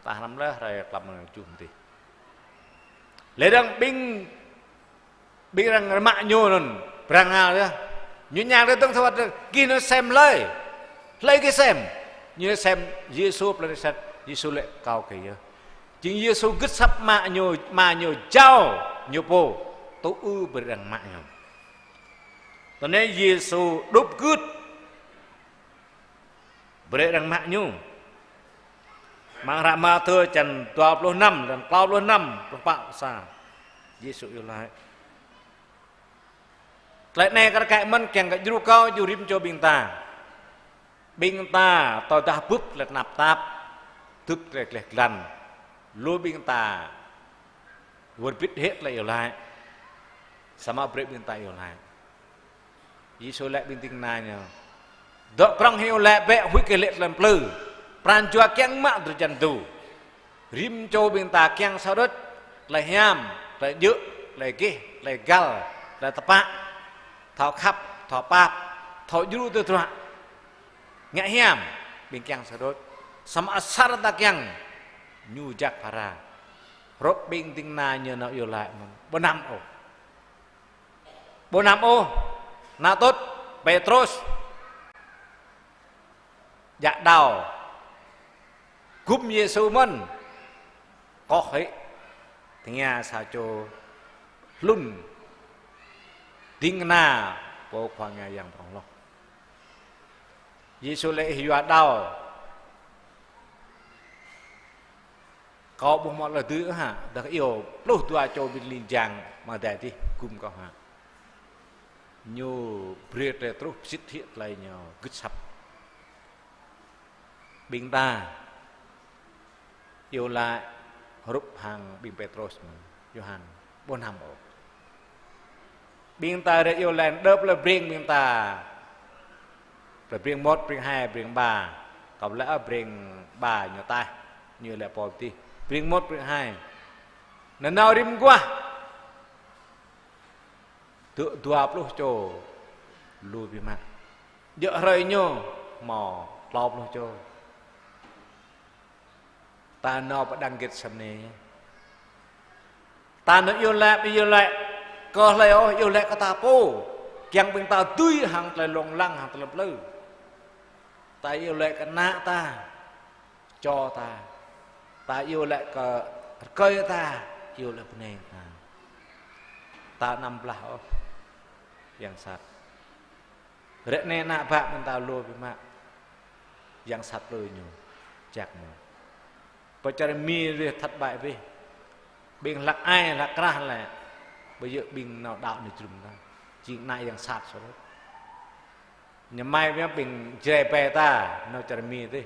Ta hrăm laih hrơi klăm hrơi tơjuh mơ̆ng dih. Lĕ dơ̆ng ƀing, ƀing arăng mă ñu anŭn, prang hal yơh. Ñu ñang rơdơ̆ng thâo wơ̆t: Gih nao sem hlơi? Hlơi gih sem? Ñu sem Yêsu plơi Nasaret. Yêsu laĭ: Kâo kơ yơh. Jing Yêsu gưt asăp mă ñu, mă ñu jao ñu pô, tŭ ư brơi arăng mă ñu. Tui anai Yêsu đup gưt brơi arăng mă ñu. Amăng hră Mathiơ čăn dua pluh năm, lăn klâo pluh năm, pluh pă̱ sa. Yêsu iâu laĭ: Tơlơi anai kar kaĭ mơ̆n kiăng kơ djru kâo, djru rĭm čô ƀing ta. Ƀing ta tơdah bưp tơlơi tơnap tap, bưp tơlơi gleh glan, lu ƀing ta wơr bĭt hĭ tơlơi iâu laĭ. Samơ̆ brơi ƀing ta iâu laĭ. Yêsu laĭ ƀing ding kơna ñu: Dŏ krŏng hĭ iâu laĭ bĕ, huĭ kơ lê̆ tơlơi plư. Pran jua kiăng mă drơi jăn tơdu. Rĭm čô ƀing ta kiăng sa đôč: tơlơi hiam, tơlơi djơ̆, tơlơi gêh, tơlơi găl, tơlơi tơpă, thâo khăp, thâo pap, thâo djru tơdruă, ngă hiam, ƀing kiăng sa đôč. Samơ̆ asar ta kiăng ñu jak phara. Hrup ƀing ding kơna ñu nao iâu laĭ mơ̆n, ƀu năm ôh. Ƀu năm ôh. Nao tŭt Pêtrôs jak đao gum Yêsu mơ̆n, koh hĭ tơngia sa čô hlŭn ding kơna pô Khua Ngă Yang prŏng hloh. Yêsu laĭ: Ih yua đao, kâo ƀu hmâo tơlơi dưi ôh hă, dah iâu pluh dua čô ƀing ling jang mơ̆ng adai adih gum kâo hă? Ñu brơi tơlơi truh pơsit hĭ tơlơi ñu gưt asăp. Ƀing ta iâu laĭ hrup hăng ƀing Pêtrôs mơ̆n, Yôhan, ƀu năm ôh. Ƀing ta rai iâu laĭ đơ̆p lĕ breng ƀing ta. Lĕ breng mơ̆t, breng hai, breng ba. Kâo lĕ, ơ, breng ba ñu taih, ñu lĕ pô tih. Breng mơ̆t, breng hai. Nanao rĭm guah. Dua, dua pluh čô lu biă mă. Djơ̆ hrơi ñu hmâo klâo pluh čô. Ta nao pơ đang Gêtsêmanê. Ta nao iâu laĭ, iâu laĭ kơ hlơi ôh, iâu laĭ kơ ta pô. Kiăng ƀing ta dưi hăng tơlơi lông lăng, hăng tơlơi plư. Ta iâu laĭ kơ ană ta, čô ta. Ta iâu laĭ kơ rơkơi ta, iâu laĭ bơnai ta. Ta anăm blah ôh yang sat. Ră anai ană bă ƀing ta lu biă mă. Yang sat plư ñu, jak ñu. Pơ čar Mi rih thất bại bih. Ƀing hlăk ai, hlăk krah lĕ. Ƀu djơ̆ ƀing nao đaŏ anai jơnum ta. Jing ană yang sat sơrơ̆. Ñu mai biă ƀing Jrai ƀe ta, nao čar Mi dih.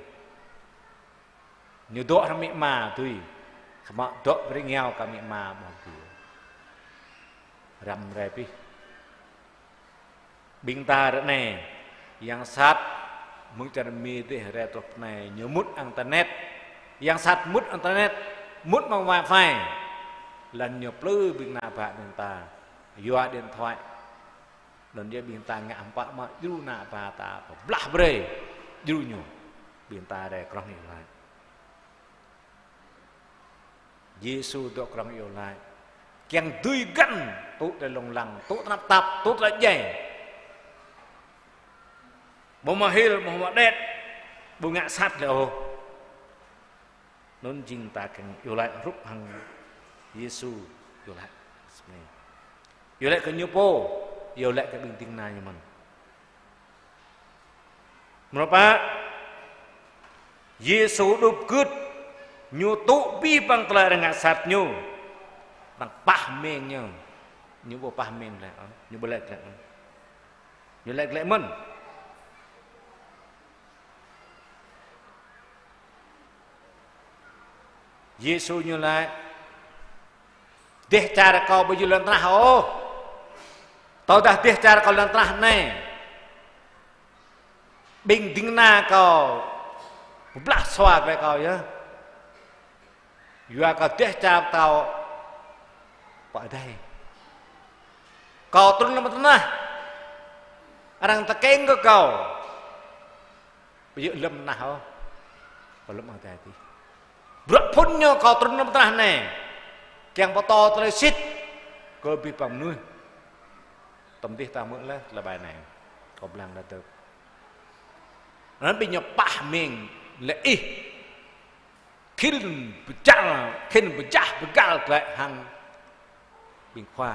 Ñu dŏ hrŏm amĭ ama tui. Khă mă dŏ brơi ngiao kơ amĭ ama ƀu dưi. Răm rai bih. Ƀing ta ră anai, yang sat mơ̆ng čar Mi dih rai truh pơ anai, ñu mŭt internet. Yang sat mŭt internet, mŭt mơ̆ng wifi. Lăng ñu plư ƀing ană bă ƀing ta, yua điện thoại. Anŭn yơh ƀing ta ngă hơpă mă djru ană bă ta, pơblah brơi djru ñu. Ƀing ta rai krŏng iâu laĭ. Yêsu dŏ krŏng iâu laĭ. Kiăng dưi găn, tŭ tơlơi lông lăng, tŭ tơnap tap, tŭ tơlơi djai. Ƀu hmâo hil, ƀu hmâo đet, ƀu ngă sat lĕ ôh. Anŭn jing ta kiăng iâu laĭ hrup hăng Yêsu iâu laĭ. Iâu laĭ kơ ñu pô, iâu laĭ kơ ƀing ding kơna ñu mơ̆n. Mrô pă, Yêsu đup gưt, ñu tŭ abih bang tơlơi arăng ngă sat ñu, arăng pah meng ñu, ñu ƀu pah meng lĕ, ñu ƀu laĭ glaĭ, ñu laĭ glaĭ mơ̆n. Yêsu ñu laĭ: Dêh čar kâo ƀu djơ̆ lŏn tơnah ôh. Tơdah dêh čar kâo lŏn tơnah anai, ƀing ding kơna kâo pơblah sua glaĭ kâo yơh. Yua kơ dêh čar kâo pơ adai. Kâo trŭn lăm tơnah, arăng tơkeng kơ kâo. Ƀu djơ̆ lŏn tơnah ôh, kơ lŏn adai adih. Bruă phŭn ñu kâo trŭn lŏn tơnah anai, kiăng pơtô tơlơi sĭt kơ abih bang mơnuih. Tơm dih ta hmư̆ laih tơlơi ƀai anai, kâo blang đa dơ̆. Anŭn ƀing ñu pah meng lĕ ih khĭn pơjah, khĭn pơjah pơgal glaĭ hăng ƀing khua.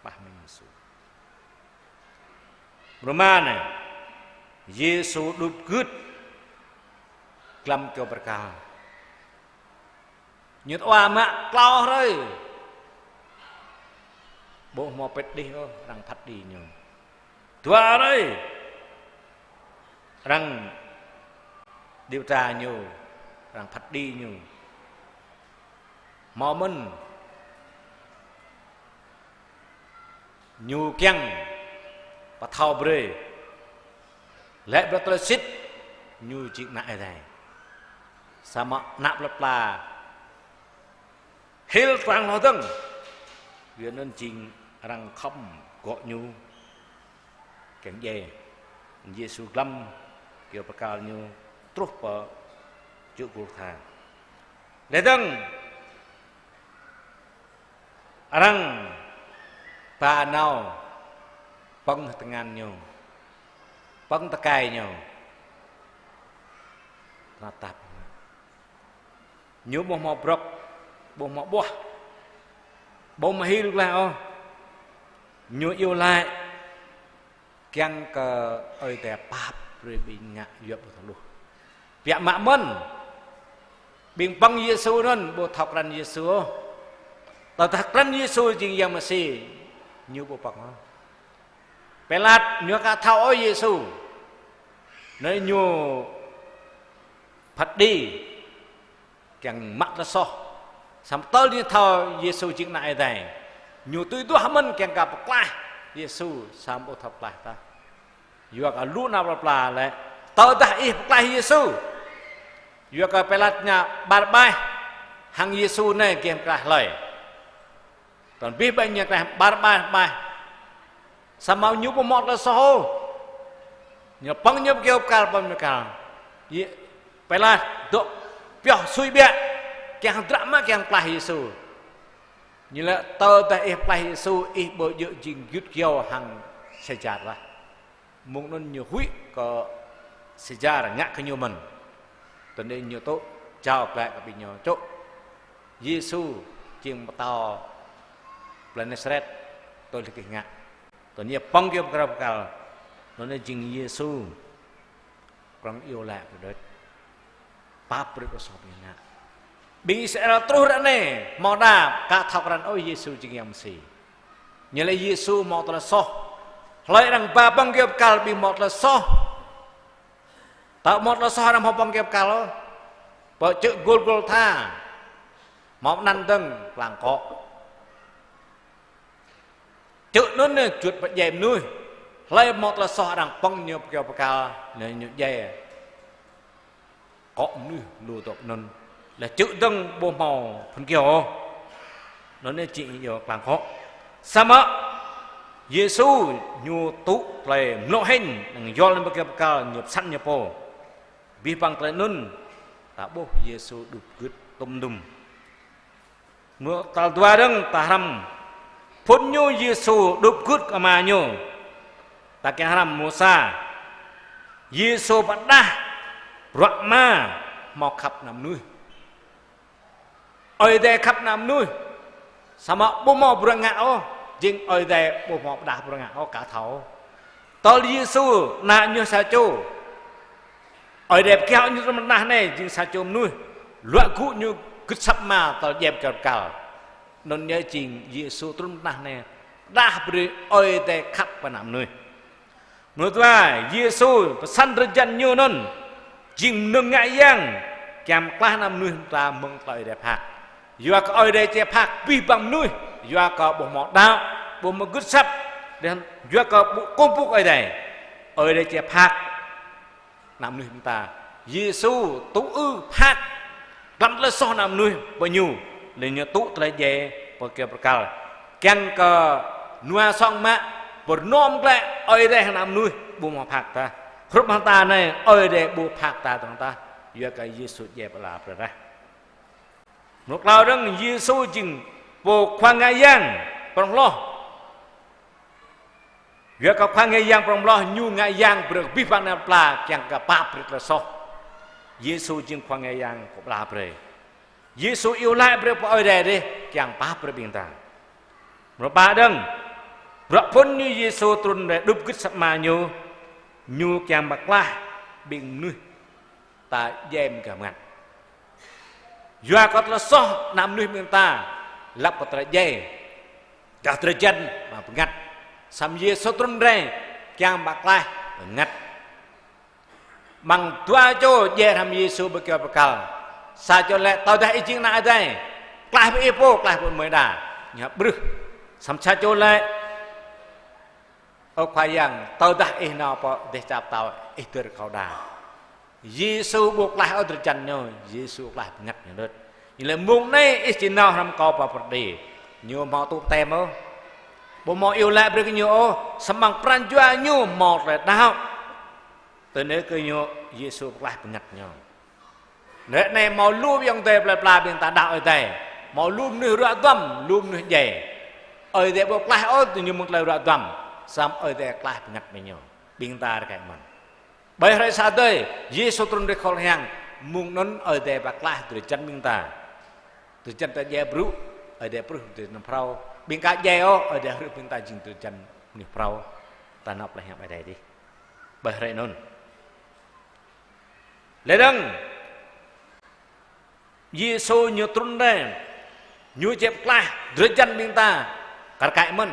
Pah meng Yêsu. Mrô rơma anai, Yêsu đup gưt glăm kơyâo bơrkal. Ñu tơwa mă klâo hrơi, ƀu hmâo pĭt đih ôh, arăng phat đĭ ñu. Dua hrơi, arăng điều tra ñu, arăng phat đĭ ñu. Hmâo mơ̆n ñu kiăng pơthâo brơi, laĭ brơi tơlơi sĭt ñu jing ană Ơi Adai. Samơ̆ ană plơi pla hil tơlơi hloh dơ̆ng, yua anŭn jing arăng khŏm gŏ ñu kiăng djai. Yêsu glăm kơyâo bơrkal ñu truh pơ čư̆ Gôlgôtha. Laih dơ̆ng arăng ba nao pơ̆ng tơngan ñu, pơ̆ng tơkai ñu. Tơnap tap. Ñu ƀu hmâo brŏk, ƀu hmâo ƀuah, ƀu hmâo hil glaĭ ôh. Ñu iâu laĭ kiăng kơ Ơi Adai pap brơi ƀing ngă yua ƀu thâo hluh. Biă mă mơ̆n ƀing pơ̆ng Yêsu anŭn ƀu thâo krăn Yêsu ôh. Tơdah krăn Yêsu jing Yang Mêsi, ñu ƀu pơ̆ng ôh. Pilat ñu aka thâo ôh Yêsu, anŭn ñu phat đĭ kiăng mă tơlơi soh. Samơ̆ tơl ñu thâo Yêsu jing ană Ơi Adai, ñu tui duah mơ̆n kiăng kơ pơklaih Yêsu, samơ̆ ƀu thâo pơklaih tah. Yua kơ lu ană plơi pla laĭ: Tơdah ih pơklaih Yêsu. Yua kơ Pilat ngă Barabas hăng Yêsu anai gih pơklaih hlơi? Tơl abih bang ñu pơklaih Barabas, Barabas. Samơ̆ ñu ƀu hmâo tơlơi soh ôh. Ñu pơ̆ng ñu pơ kơyâo bơrkal, pơ̆ng kơyâo bơrkal. Yê-, Pilat dŏ pioh sui ƀiă, kiăng hơdră mă kiăng pơklaih Yêsu. Ñu laĭ: Tơdah ih pơklaih Yêsu, ih ƀu djơ̆ jing gơyut kơyâo hăng Sêsar lah. Mơ̆ng anŭn ñu huĭ kơ Sêsar ngă kơ ñu mơ̆n. Tơl anai ñu tŭ jao glaĭ kơ ƀing ñu: Čô, Yêsu jing pơtao plơi Nasaret, tui hăng gih ngă. Tơl anai pơ̆ng kơyâo bơrkal, tơl anai jing Yêsu. Arăng iâu laĭ brơi đôč, pap brơi tơlơi soh ƀing ngă. Ƀing Israel truh ră anai hmâo đa aka thâo krăn ôh Yêsu jing Yang Mêsi. Ñu laĭ Yêsu hmâo tơlơi soh. Hlơi arăng ba pơ̆ng kơyâo bơrkal ƀing hmâo tơlơi soh. Tơl hmâo tơlơi soh arăng hmâo pơ̆ng kơyâo bơrkal ôh. Pơ čư̆ Gôlgôtha, hmâo anăn dơ̆ng lăng kŏ. Čư̆ anŭn anai juăt pơdjai mơnuih. Hlơi hmâo tơlơi soh arăng pơ̆ng ñu pơ kơyâo bơrkal, anai ñu djai. Kŏ mơnuih lu dŏ anŭn. Laih čư̆ dơ̆ng ƀu hmâo phŭn kơyâo. Anŭn anai jing iâu lăng kŏ. Samơ̆ Yêsu ñu tŭ tơlơi mlŏ hĭn, năng yol ñu pơ kơyâo bơrkal, ñu pơsăn ñu pô. Abih bang tơlơi anŭn, ta ƀuh Yêsu đup gưt tŭm dŭm. Mrô tal dua dơ̆ng ta hrăm phŭn ñu Yêsu đup gưt kơ Ama ñu. Ta kiăng hrăm mrô sa. Yêsu pơdah bruă Ama hmâo khăp ană mơnuih. Ơi Adai khăp ană mơnuih. Samơ̆ ƀu hmâo bruă ngă ôh, jing Ơi Adai ƀu hmâo pơdah bruă ngă ôh, aka thâo. Tơl Yêsu, ană ñu sa čô. Ơi Adai pơkiaŏ ñu trŭn pơ anăp anai, jing sa čô mơnuih. Luă gŭ ñu gưt asăp Ama, tơl djai kơyâo bơrkal. Anŭn yơh jing Yêsu trŭn pơ anăp anai, pơdah brơi Ơi Adai khăp kơ ană mơnuih. Mơnuih dua, Yêsu pơsăn drơi jăn ñu anŭn, jing mơnơ̆ng ngă yang, kiăng pơklaih ană mơnuih ta mơ̆ng tơlơi Ơi Adai phat. Yua kơ Ơi Adai či phat abih bang mơnuih, yua kơ ƀu hmâo đaŏ, ƀu hmâo gưt asăp, dan yua kơ ƀu kơkuh pơpŭ Ơi Adai. Ơi Adai či phat ană mơnuih ƀing ta. Yêsu tŭ ư phat glăm tơlơi soh ană mơnuih pơ ñu, laih ñu tŭ tơlơi djai pơ kơyâo bơrkal. Kiăng kơ nua song mă, pơrơnôm glaĭ Ơi Adai hăng ană mơnuih ƀu hmâo phat tah. Hrup hăng ta anai, Ơi Adai ƀu phat ta dơ̆ng tah. Yua kơ Yêsu djai pơala brơi rah. Mrô klâo dơ̆ng, Yêsu jing pô khua ngă yang prŏng hloh. Yua kơ khua ngă yang prŏng hloh, ñu ngă yang brơi abih bang ană plơi pla kiăng kơ pap brơi tơlơi soh. Yêsu jing khua ngă yang kơ pla brơi. Yêsu iâu laĭ brơi pơ Ơi Adai dih kiăng pap brơi ƀing ta. Mrô pă dơ̆ng, bruă phŭn ñu Yêsu trŭn rai đup gưt asăp Ama ñu, ñu kiăng pơklaih ƀing mơnuih ta djai mơ̆ng gah bơngăt. Yua kơ tơlơi soh ană mơnuih ƀing ta, lăp kơ tơlơi djai, gah drơi jăn mă bơngăt. Samơ̆ Yêsu trŭn rai kiăng pơklaih bơngăt. Mơ̆ng dua čô djai hrăm Yêsu pơ kơyâo bơrkal. Sa čô laĭ: Tơdah ih jing Ană Adai, klaih brơi ih pô, klaih brơi mơi đa. Ñu ƀrưh. Samơ̆ sa čô laĭ: Ơ Khua Yang, tơdah ih nao pơ dêh čar pơtao, ih dơ̆ng kâo đa. Yêsu ƀu klaih ôh drơi jăn ñu, Yêsu klaih bơngăt ñu đôč. Ñu laĭ: Mông anai ih či nao hrŏm kâo pơ pơrơđi. Ñu hmâo tŭ tĕm ôh. Ƀu hmâo iâu laĭ brơi kơ ñu ôh, samơ̆ pran jua ñu hmâo tơlơi đaŏ. Tui anŭn kơ ñu Yêsu pơklaih bơngăt ñu. Ră anai hmâo lu ayŏng adơi plơi pla ƀing ta đaŏ Ơi Adai. Hmâo lu mơnuih ruă duăm, lu mơnuih djai. Ơi Adai ƀu klaih ôh tui ñu mơ̆ng tơlơi ruă duăm. Samơ̆ Ơi Adai klaih bơngăt ƀing ñu. Ƀing ta rơkơi mơ̆n. Ƀơi hrơi sa đơi, Yêsu trŭn rai khŏl hiăng, mơ̆ng anŭn Ơi Adai pơklaih drơi jăn ƀing ta. Drơi jăn ta djai brŭ, Ơi Adai pơrŭ drơi jăn phrâo. Ƀing ka djai ôh, Ơi Adai hrih ƀing ta jing drơi jăn mơnuih phrâo. Ta nao pơklaih hiăng Ơi Adai dih. Ƀơi hrơi anŭn. Lĕ dơ̆ng, Yêsu ñu trŭn rai, ñu či pơklaih drơi jăn ƀing ta, kar kaĭ mơ̆n.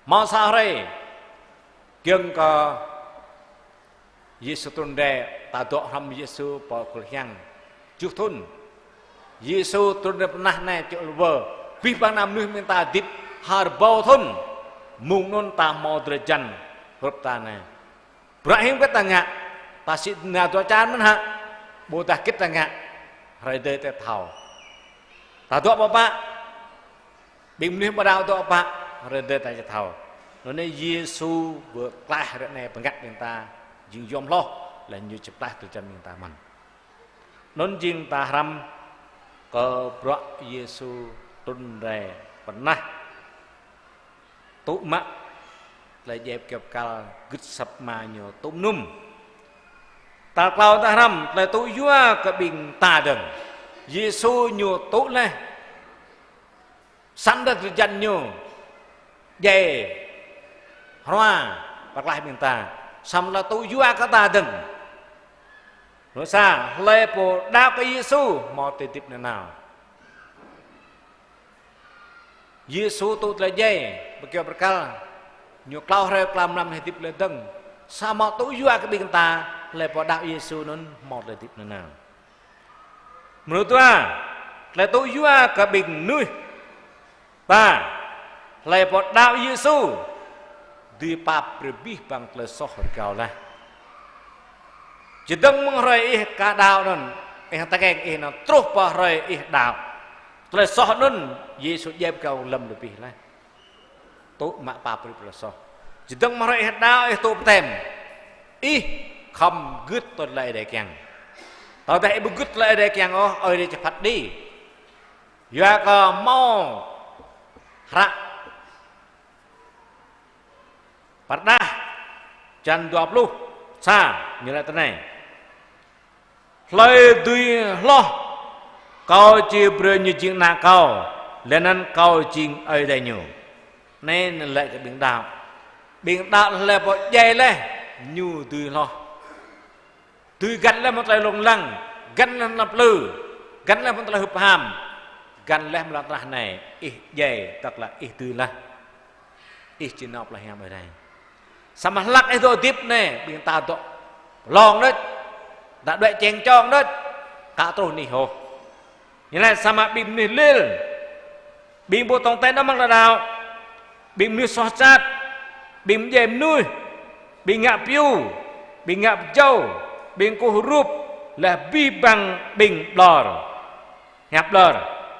Hmâo sa hrơi, giŏng kơ Yêsu trŭn rai, ta dŏ hrŏm Yêsu pơ khul hiăng tơjuh thŭn. Yêsu trŭn rai pơ anăp anai čŏk lơwơ, abih bang ană mơnuih ƀing ta hơdip ha rơbâo thŭn, mơ̆ng anŭn ta hmâo drơi jăn hrup ta anai. Bruă hing pĕt ta ngă, ta sĭ nao dua čar mơ̆n hă, ƀôdah hơget ta ngă, hrơi adih ta thâo. Ta dŏ pơ pă, ƀing mơnuih ƀu đaŏ dŏ pă, hrơi adih ta či thâo. Anŭn anai Yêsu pơklaih ră anai bơngăt ƀing ta, jing yom hloh, laih ñu či pơklaih drơi jăn ƀing ta mơ̆n. Anŭn jing ta hrăm kơ bruă Yêsu trŭn rai pơ anăp. Tŭ mă tơlơi djai pơkăp kăl gưt asăp Ama ñu tŭ mơnum. Tal klâo ta hrăm tơlơi tŭ yua kơ ƀing ta dơ̆ng. Yêsu ñu tŭ laih. Săn dah drơi jăn ñu. Djai. Hrua. Pơklaih ƀing ta. Samơ̆ tơlơi tŭ yua kơ ta dơ̆ng. Mrô sa, hlơi pô đaŏ kơ Yêsu, hmâo tơlơi hơdip nanao. Yêsu tŭ tơlơi djai, pơkơyâo bơrkal. Ñu klâo hrơi klâo mlam hơdip tơlơi dơ̆ng. Samơ̆ tŭ yua kơ ƀing ta, hlơi pô đaŏ Yêsu anŭn hmâo tơlơi hơdip nanao. Mrô dua, tơlơi tŭ yua kơ ƀing mơnuih ta, hlơi pô đaŏ Yêsu, dưi pap brơi abih bang tơlơi soh rơgao laih. Čơdơ̆ng mơ̆ng hrơi ih ka đaŏ anŭn, ih tơkeng ih anŭn truh pơ hrơi ih đaŏ. Tơlơi soh anŭn, Yêsu djai pơgao lơ̆m abih laih. Tŭ mă pap brơi tơlơi soh. Čơdơ̆ng mơ̆ng hrơi ih đaŏ, ih tŭ baptem. Ih khŏm gưt tui tơlơi Ơi Adai kiăng. Tơdah ih ƀu gưt tơlơi Ơi Adai kiăng ôh, Ơi Adai či phat đĭ. Yua kơ hmâo hră Pơrơđah, črăn dua pluh sa, ñu laĭ tui anai: Hlơi dưi hloh, Kâo či brơi ñu jing ană Kâo, laih anŭn Kâo jing Ơi Adai ñu. Anai ñu laĭ kơ ƀing đaŏ. Ƀing đaŏ hlơi pô djai laih, ñu dưi hloh. Dưi găn laih mơ̆ng tơlơi lông lăng, găn laih mơ̆ng tơlơi plư, găn laih mơ̆ng tơlơi hưp ham, găn laih mơ̆ng lŏn tơnah anai, ih djai, tơdah ih dưi laih. Ih či nao pơlei hiam ơi adai. Samơ̆ hlăk ih dŏ hơdip anai, ƀing ta dŏ lông đôč, ta đuaĭ čeng čong đôč, aka truh anih ôh. Ñu laĭ samơ̆ ƀing mơnuih lil, ƀing ƀu tong ten ôh amăng tơlơi đaŏ, ƀing mơnuih soh sat, ƀing pơdjai mơnuih, ƀing ngă piu, ƀing ngă pơjâo, ƀing kơkuh hrup, laih abih bang ƀing ƀlŏr, hiăp ƀlŏr,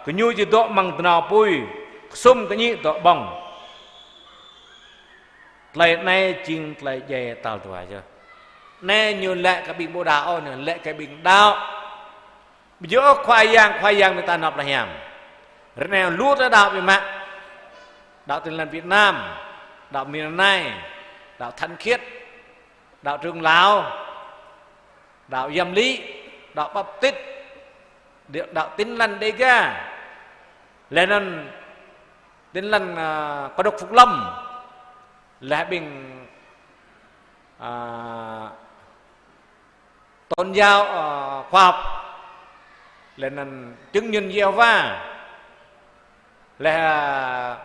gơñu či dŏ amăng dơnao apui, kơsum kơñĭ dŏ ƀơ̆ng. Tơlơi anai jing tơlơi djai tal dua yơh. Anai ñu laĭ kơ ƀing ƀu đaŏ ôh, ñu laĭ kơ ƀing đaŏ. Ƀu djơ̆ ôh Khua Yang, Khua Yang ƀing ta nao pơlei hiam. Ră anai lu tơlơi đaŏ biă mă. Đaŏ Tin Lành Việt Nam, đaŏ Miền Nam, đaŏ Thánh Khiết, đaŏ Trưởng Lão, đaŏ Giám Lý, đaŏ Baptist, đaŏ Tin Lành Đêga. Laih anŭn Tin Lành, à, Cơ Đốc Phục Lâm. Laih ƀing, à, tôn giáo, ờ, khoa học, laih anŭn Chứng Nhân Giê-hô-va, laih, à,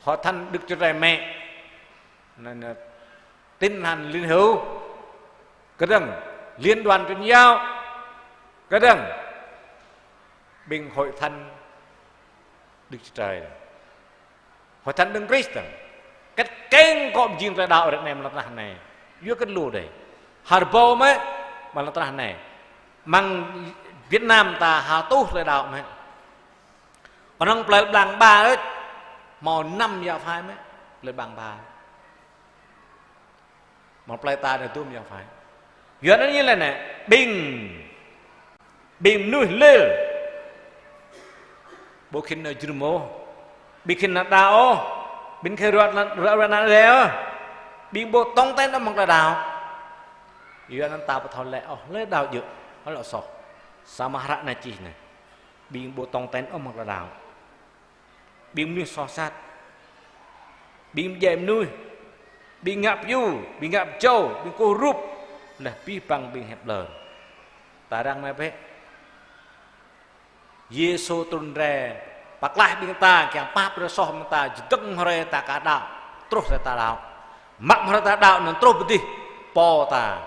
Hội Thánh Đức Chúa Trời Mẹ, anŭn, à, Tin Lành Liên Hữu, kơdơ̆ng, Liên Đoàn Truyền Giáo, kơdơ̆ng, ƀing Hội Thánh Đức Chúa Trời. Hội Thánh Đấng Christ, kĕt keng kơ pơjing tơlơi đaŏ ră anai amăng lŏn tơnah anai. Yua kơ lu đơi. Hơbâo mơ̆ amăng lŏn tơnah anai. Amăng Việt Nam ta ha tuh tơlơi đaŏ mơ̆. Kơnơ̆ng plei Blang Ba ơi, hmâo năm giáo phái mơ̆, plei Blang Ba. Mă plei ta anai dŭm giáo phái. Yua anŭn ñu laĭ anai, ƀing, ƀing mơnuih lil. Ƀu khĭn nao jrŭm ôh. Ƀu khĭn nao đaŏ ôh. Ƀu khĭn ruă, ruă, ruă nao đe ôh. Ƀing ƀu tong ten ôh amăng tơlơi đaŏ. Yua anŭn ta ƀu thâo laĭ ôh, tơlơi đaŏ djơ̆, hlâo soh. Samơ̆ hră anai čih anai. Ƀing ƀu tong ten ôh amăng tơlơi đaŏ. Ƀing mơnuih soh sat, ƀing pơdjai mơnuih, ƀing ngă piu, ƀing ngă pơjâo, ƀing kơkuh hrup, laih abih bang ƀing hiăp ƀlŏr. Ta răng mơ̆ bĕ. Yêsu trŭn rai, pơklaih ƀing ta, kiăng pap brơi soh ƀing ta, čơdơ̆ng hrơi ta aka đaŏ, truh hrơi ta đaŏ. Mă hrơi ta đaŏ anŭn truh pơ adih pô ta.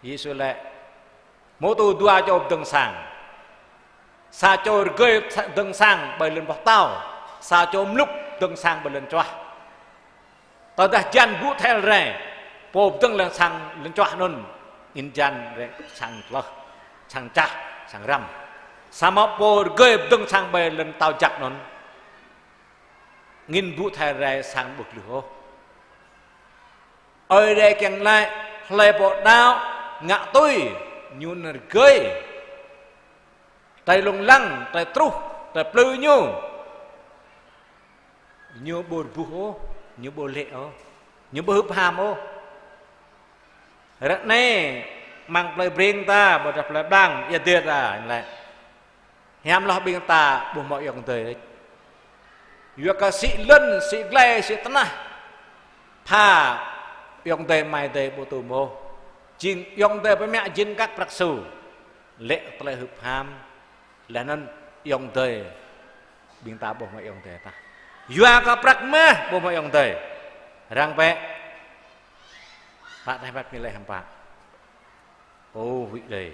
Yêsu laĭ, hmâo tŭ dua čô pơdơ̆ng sang. Sa čô rơgơi pơdơ̆ng sang ƀơi lŏn boh tâo, sa čô mlŭk pơdơ̆ng sang ƀơi lŏn čuah. Tơdah hơjan ƀu thel rai, pô pơdơ̆ng lŏn sang lŏn čuah anŭn, angĭn hơjan rai sang tlơh, sang čah, sang răm. Samơ̆ pô rơgơi pơdơ̆ng sang ƀơi lŏn tâo jak anŭn, angĭn ƀu thel rai sang ƀu glưh ôh. Ơi Adai kiăng laĭ, hlơi pô đaŏ, ngă tui, ñu anŭn rơgơi. Tơlơi lông lăng, tơlơi truh, tơlơi plư ñu. Ñu ƀu rơbuh ôh, ñu ƀu lê̆ ôh, ñu ƀu hưp ham ôh. Ră anai, amăng plei Breng ta, ƀôdah plei Blang, ia dêh ta, laĭ. Hiam hloh ƀing ta ƀu hmâo ayŏng adơi đôč. Yua kơ sĭ lŏn, sĭ glai, sĭ tơnah. Pha ayŏng adơi amai adơi ƀu tŭ mơ̆. Jing ayŏng adơi pơmă jing kăk prăk su. Lê̆ tơlơi hưp ham. Laih anŭn ayŏng adơi. Ƀing ta ƀu hmâo ayŏng adơi tah. Yua kơ prăk mah ƀu hmâo ayŏng adơi. Răng bĕ. Pă tơlơi măt ñu laĭ hăm pă. Ô, huĭ đơi.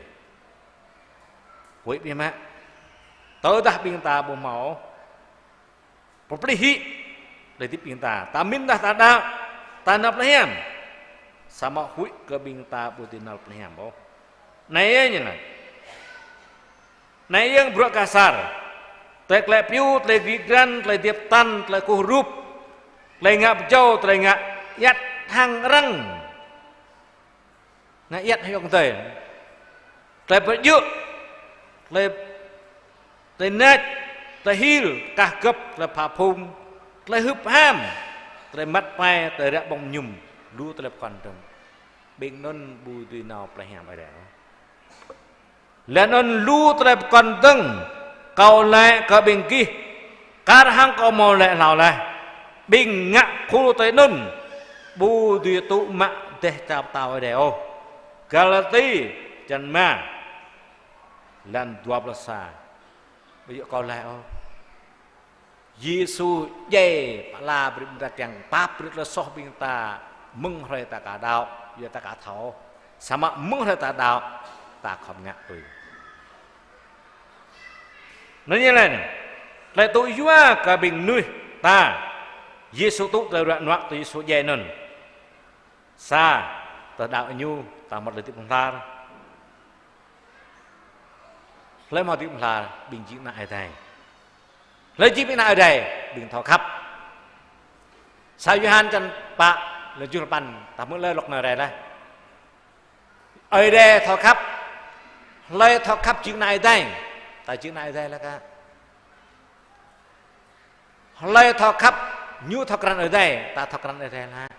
Huĭ biă mă. Tơdah ƀing ta ƀu hmâo pơplih hĭ tơlơi hơdip ƀing ta. Ta mĭn dah ta đaŏ, ta nao pơlei hiam. Samơ̆ huĭ kơ ƀing ta ƀu dưi nao pơlei hiam ôh. Anai yơh ñu laĭ. Anai yơh bruă kasar. Tơlơi klĕ piu, tơlơi gĭ grăn, tơlơi điêp tăn, tơlơi kơkuh hrup, tơlơi ngă pơjâo, tơlơi ngă iăt hăng arăng. Ngă iăt hăng ayŏng adơi. Tơlơi pơjơ̆, tơlơi, tơlơi nač, tơlơi hil, kah gơ̆p, tơlơi pha phung, tơlơi hưp ham, tơlơi măt pai, tơlơi ră ƀơ̆ng mơñum, lu tơlơi pơkŏn dơ̆ng. Ƀing anŭn ƀu dưi nao pơlei hiam Ơi Adai. Laih anŭn lu tơlơi pơkŏn dơ̆ng, kâo laĭ kơ ƀing gih, Arăng kâo hmâo laĭ hlâo laih, ƀing ngă khul tui anŭn ƀu dưi tŭ mă dêh čar pơtao Ơi Adai ôh. Galati črăn rơma, lan dua pluh sa. Ƀu djơ̆ kâo laĭ ôh. Yêsu djai pơala brơi ƀing ta kiăng pap brơi tơlơi soh ƀing ta mơ̆ng hrơi ta ka đaŏ, yua ta ka thâo. Samơ̆ mơ̆ng hrơi ta đaŏ, ta khŏm ngă tui. Anŭn yơh lĕ, tơlơi tŭ yua kơ ƀing mơnuih ta, Yêsu tŭ tơlơi ruă nuă tui Yêsu djai anŭn. Sa, tơdah đaŏ Ñu, ta mơ̆t tơlơi hơdip hlŏng lar. Hlơi hmâo hơdip hlŏng lar, ƀing jing ană Ơi Adai. Hlơi jing ƀing ană Ơi Adai, ƀing thâo khăp. Sa Yôhan črăn pă, lơ juh rơpăn, ta hmư̆ lơ lŏk nao rai laih. Ơi Adai thâo khăp. Hlơi thâo khăp jing ană Ơi Adai. Ta jing ană Ơi Adai laih kơ. Hlơi thâo khăp, ñu thâo krăn Ơi Adai, ta thâo krăn Ơi Adai laih.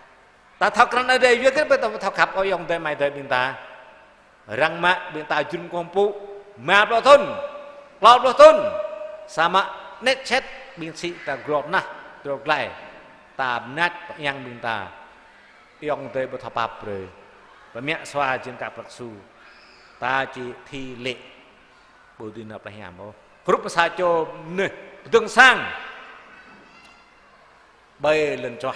Ta thâo krăn Ơi Adai, yua kơ ƀing ta thâo khăp, ơ ayŏng adơi amai adơi ƀing ta. Răng mă ƀing ta jun kông pŭ, rơma pluh thŭn, klâo pluh thŭn. Samơ̆ anet set ƀing sĭ ta glŏ nah, glŏ glai. Ta mơnat pơiăng ƀing ta. Ayŏng adơi ƀu thâo pap brơi. Pơmĕ sua jing kơ prăk su. Ta či thi lĕ. Ƀu dưi nao plei hiam ôh. Hrup sa čô mơnuih pơdơ̆ng sang. Ƀơi lŏn čuah.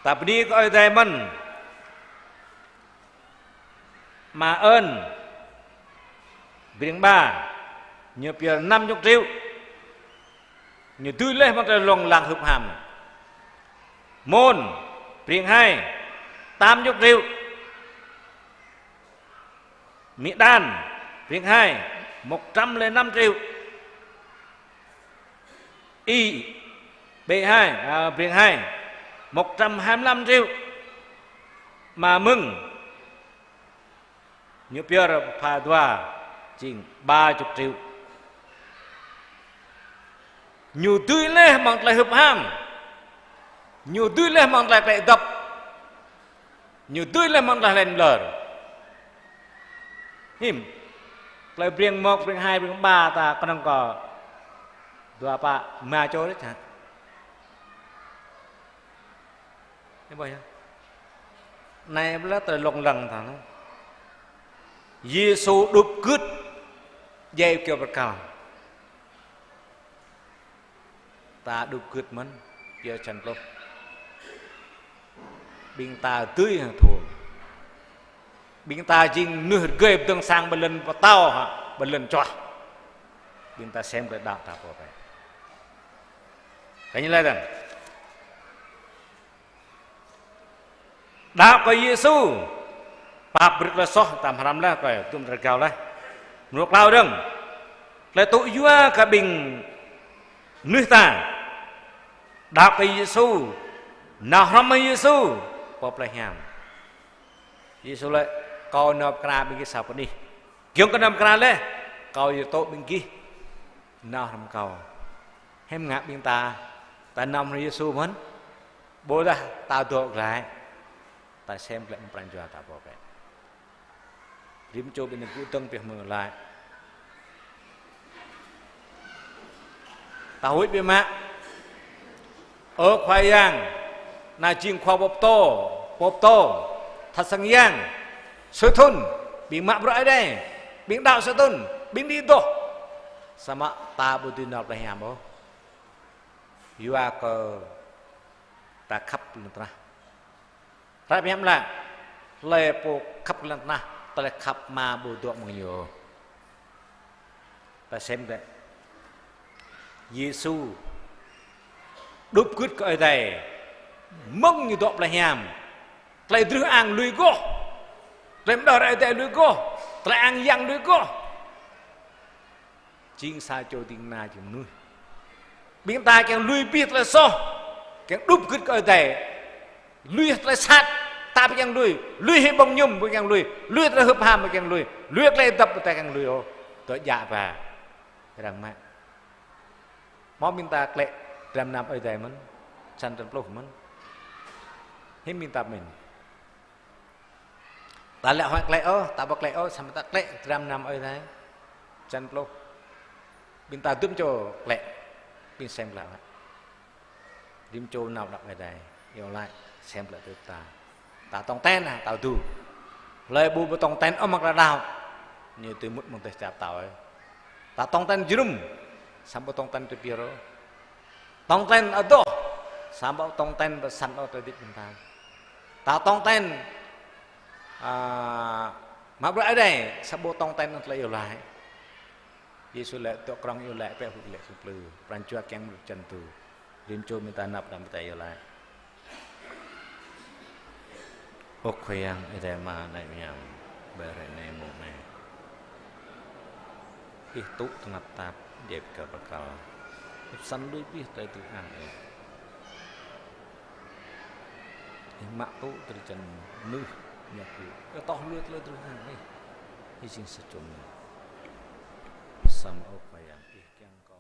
Ta bơni kơ Ơi Adai mơ̆n. Ama Ơn. Ƀing ba. Ñu pơyơr năm chục triệu. Ñu dưi laih mơ̆ng tơlơi lông lăng hưp ham. Môn, ƀing hai, tám chục triệu. Mỹ Đan, ƀing hai, một trăm lẻ năm triệu. Y, ƀing hai, à, ƀing hai, một trăm hai mươi lăm triệu. Ama Mưng, ñu pơyơr pha dua, jing ba chục triệu. Ñu dưi laih mơ̆ng tơlơi hưp ham. Ñu dưi laih mơ̆ng tơlơi klĕ dŏp. Ñu dưi laih mơ̆ng tơlơi lĕn ƀlơr. Hiư̆m. Tơlơi ƀing một, ƀing hai, ƀing ba ta kơnơ̆ng kơ dua pă rơma čô đôč hă. Anai ƀu yơh. Anai ƀu lĕ tơlơi lông lăng ta anai. Yêsu đup gưt djai kơyâo bơrkal. Ta đup gưt mơ̆n, kơyâo črăn pluh. Ƀing ta dưi hăng thun. Ƀing ta jing mơnuih rơgơi pơdơ̆ng sang ƀơi lŏn pơtao hă, ƀơi lŏn čuah. Ƀing ta sem kơ đaŏ ta pô pĕ. Kơ ñu laĭ dơ̆ng. Đaŏ kơ Yêsu. Pap brơi tơlơi soh ta hrăm laih kơ tŭm rơgao laih. Mrô klâo dơ̆ng. Tơlơi tŭ yua kơ ƀing mơnuih ta. Đaŏ kơ Yêsu. Nao hrŏm hăng Yêsu. Pơ plei hiam. Yêsu laĭ, kâo nao pơkra ƀing gih sa pơ anih. Giŏng kơ nao pơkra laih, kâo či tŭ ƀing gih nao hrŏm kâo. Hiư̆m ngă ƀing ta, ta nao hrŏm Yêsu mơ̆n. Ƀôdah ta dŏ glaĭ, ta sem glaĭ mơ̆ng pran jua ta pô pĕ. Rĭm čô ƀing gơ̆ dơ̆ng pioh mơ̆ laĭ. Ta huĭ biă mă. Ơ Khua Yang, anai jing Khua pơtô, pơtô, pơtô, Tha Sang Yang, sui thŭn, ƀing mă bruă Ơi Adai, ƀing đaŏ sui thŭn, ƀing đĭ adoh. Samơ̆ ta ƀu dưi nao plei hiam ôh. Yua kơ ta khăp lŏn tơnah. Hră pơhiăp laĭ, hlơi pô khăp kơ lŏn tơnah, tơlơi khăp Ama ƀu dŏ mơ̆ng ñu. Ta sem tĕ. Yêsu đup gưt kơ Ơi Adai, mơ̆ng ñu dŏ plei hiam. Tơlơi drưh ang lui goh. Tơlơi mơđơr Ơi Adai lui goh. Tơlơi ang yang lui goh. Jing sa čô ding kơna jing mơnuih. Ƀing ta kiăng lui abih tơlơi soh, kiăng đup gưt kơ Ơi Adai. Lui tơlơi sat, ta ƀu kiăng lui. Lui hĭ ƀơ̆ng mơñum ƀu kiăng lui. Lui tơlơi hưp ham ƀu kiăng lui. Lui tơlơi dŏp ƀu ta kiăng lui ôh. Tơl djă ba. Răng mă. Hmâo ƀing ta klĕ dram gơnam Ơi Adai mơ̆n. Črăn, črăn pluh mơ̆n. Hiư̆m ƀing ta mĭn. Ta lĕ huăi klĕ ôh, ta ƀu klĕ ôh, samơ̆ ta klĕ dram gơnam Ơi Adai. Črăn pluh. Ƀing ta dŭm čô klĕ. Ƀing sem glaĭ laĭ. Rĭm čô nao đaŏ Ơi Adai, iâu laĭ, sem glaĭ tơlơi ta. Ta tong ten hă, ta dŏ. Hlơi ƀu, ƀu tong ten ôh mă glaĭ đaŏ. Ñu tui mŭt mơ̆ng dêh čar pơtao. Ta tong ten jơnum, samơ̆ ƀu tong ten tui pioh ôh. Tong ten adoh, samơ̆ ƀu tong ten pơsăn ôh tui dĭ pơnta. Ta tong ten, a, mă bruă Ơi Adai, samơ̆ ƀu tong ten tơlơi iâu laĭ. Yêsu laĭ tŏ krŏng iâu laĭ pĕ hŭ lĕ kơ plư. Pran jua kiăng mơ̆ng čăn tu. Rĭm čô mơta nao pơđăm pơtai iâu laĭ. Ơ Khua Yang Ơi Adai Ama anai mơyang, ƀơi hrơi anai mông anai. Ih tŭ tơnap tap, djai pơkăl pơkăl. Ih pơsăn lui pih tơlơi tui ang Ih. Ih mă tŭ tơlơi čăn mơnuih ñăk Ih. Ih toh lui tơlơi tui ang Ih. Ih jing sa čô mơnuih. Samơ̆ ơ Khua Yang Ih kiăng kâo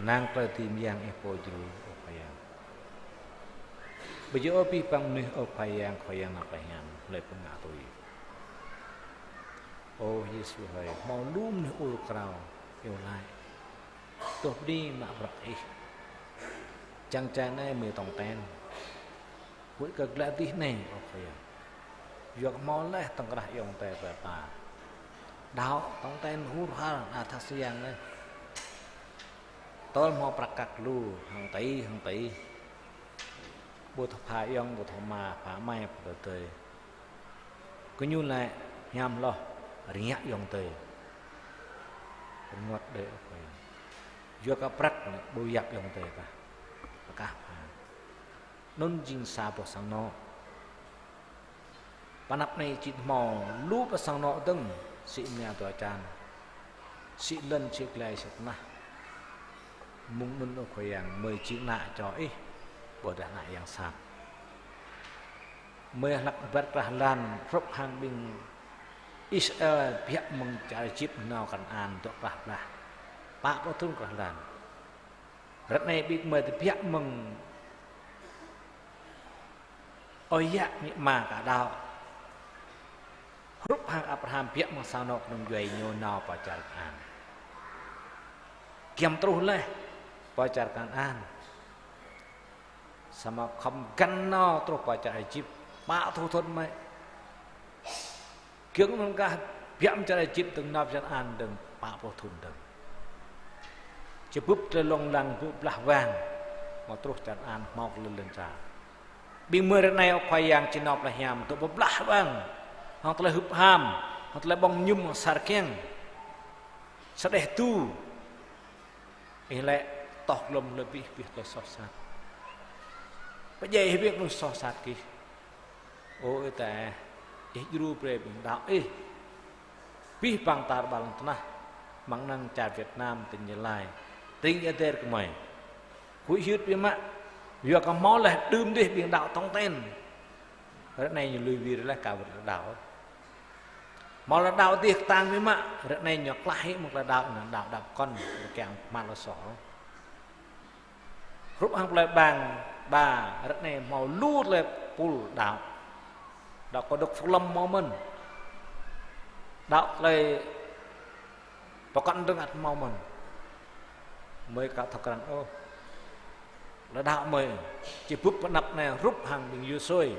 Năng tơlơi dưi mơyang Ih pô djru, ơ Khua Yang. Ƀu djơ̆ ôh abih bang mơnuih, ơ Khua Yang, Khua Yang năng tơlơi hiam, hlơi pô ngă tui. Ơ Yêsu hơi, hmâo lu mơnuih ur krao, iâu laĭ. Tơdah bơni mă bruă Ih. Čang čang anai mơi tong ten. Huĭ kơ glaĭ dih anai, ơ Khua Yang. Yua kơ hmâo laih tŏng krah ayŏng adơi plơi pla. Đaŏ tong ten hur har, a thak siang anai. Tơl hmâo prăk kăk lu, hăng tơi, hăng tơi. Ƀu thâo pha ayŏng, ƀu thâo pha ama, pha amai, pha adơi. Kơ ñu laĭ hiam hloh, rơngiă ayŏng adơi. Rơngot đơi ôh kơ. Yua kơ prăk anai ƀu yap ayŏng adơi kah. Kah pha. Anŭn jing sa boh sang anŏ. Pơ anăp anai čih hmâo lu boh sang anŏ dơ̆ng, sĭ mơnia dua čan. Sĭ lŏn, sĭ glai, sĭ tơnah. Mơ̆ng anŭn ơ Khua Yang, mơi jing ană čô Ih, ƀôdah ană yang sat. Mơi hlăk rơbat krah lan, hrup hăng ƀing Israel biă mơ̆ng čar Êjip nao Kanaan dŏ krah blah. Pă pluh thŭn krah lan. Ră anai ƀing mơi tơbiă mơ̆ng ơi yă amĭ ama kơ đaŏ. Hrup hăng Abraham biă mơ̆ng sang anŏ kơnung djuai ñu nao pơ čar Kanaan. Giăm truh laih pơ čar Kanaan. Samơ̆ khŏm găn nao truh pơ čar Êjip, pă pluh thŭn mơ̆n. Giŏng anŭn kah biă mơ̆ng čar Êjip dơ̆ng nao pơ čar Kanaan dơ̆ng pă pluh thŭn dơ̆ng. Či bưp tơlơi lông lăng bưp blah wang, hmâo truh čar Kanaan hmâo kơ lŏn lŏn čar. Ƀing mơi ră anai ơ Khua Yang či nao plơi hiam dŏ blah wang, hăng tơlơi hưp ham, hăng tơlơi ƀơ̆ng mơñum, hăng sar kiăng. Sa đeh tu. Ih laĭ tŏh glŏm hlơi abih bih tơlơi soh sat. Pơdjai abih mơnuih soh sat gih. Ơ Ơi Adai, Ih djru brơi ƀing đaŏ Ih. Abih bang tar ƀar lŏn tơnah, mơ̆ng anăn čar Việt Nam, tỉnh Gia Lai, tỉnh Ia Tơr kơ mơi. Huĭ hyưt biă mă, yua kơ hmâo laih đưm dih ƀing đaŏ tong ten. Ră anai ñu lui wir laih ka wơ̆t tơlơi đaŏ. Hmâo tơlơi đaŏ dih kơtang biă mă, ră anai ñu klah hĭ mơ̆ng tơlơi đaŏ, ñu đaŏ đăp kŏn, ñu kiăng mă tơlơi soh. Hrup hăng plơi Bang Ba, ră anai hmâo lu tơlơi pul đaŏ. Đaŏ kơ dŏ phuk lŏm hmâo mơ̆n. Đaŏ tơlơi pơkŏn dơ̆ng ăt hmâo mơ̆n. Mơi ka thâo krăn ôh. Tơlơi đaŏ mơi, či bưp pơ anăp anai hrup hăng ƀing Yôsuê.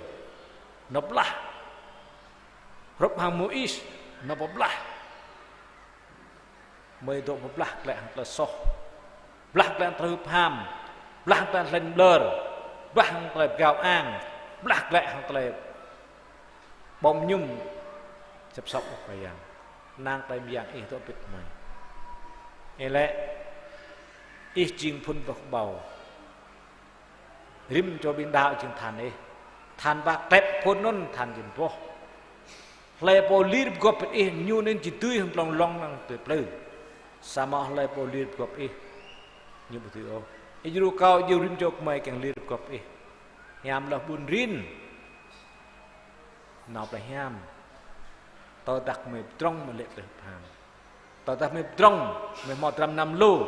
Nao blah. Hrup hăng Môis, nao pơblah. Mơi dŏ pơblah glaĭ hăng tơlơi soh. Blah glaĭ hăng tơlơi hưp ham. Blah hăng tơlơi hlĕn ƀlơr. Blah hăng tơlơi pơgao ang. Blah glaĭ hăng tơlơi ƀơ̆ng mơñum. Čăp sŏk ôh Khua Yang. Năng tơlơi mơyang Ih dŏ bĭt mơi. Ih laĭ, Ih jing phŭn boh kơƀâo. Rĭm čô ƀing đaŏ jing than Ih. Than ba klep phŭn anŭn than jing boh. Hlơi pô lir pơgop Ih, ñu anŭn či dưi hăng glông lông lăng tui plư. Samơ̆ hlơi pô lir pơgop Ih, ñu ƀu dưi ôh. Ih djru kâo, djru rĭm čô gơmơi kiăng lir pơgop Ih. Hiam hloh ƀun rin. Nao plơi hiam. Tơdah gơmơi pơdrŏng mơ̆ lĕ tơlơi hưp ham. Tơdah mơi pơdrŏng, mơi hmâo dram gơnam lu,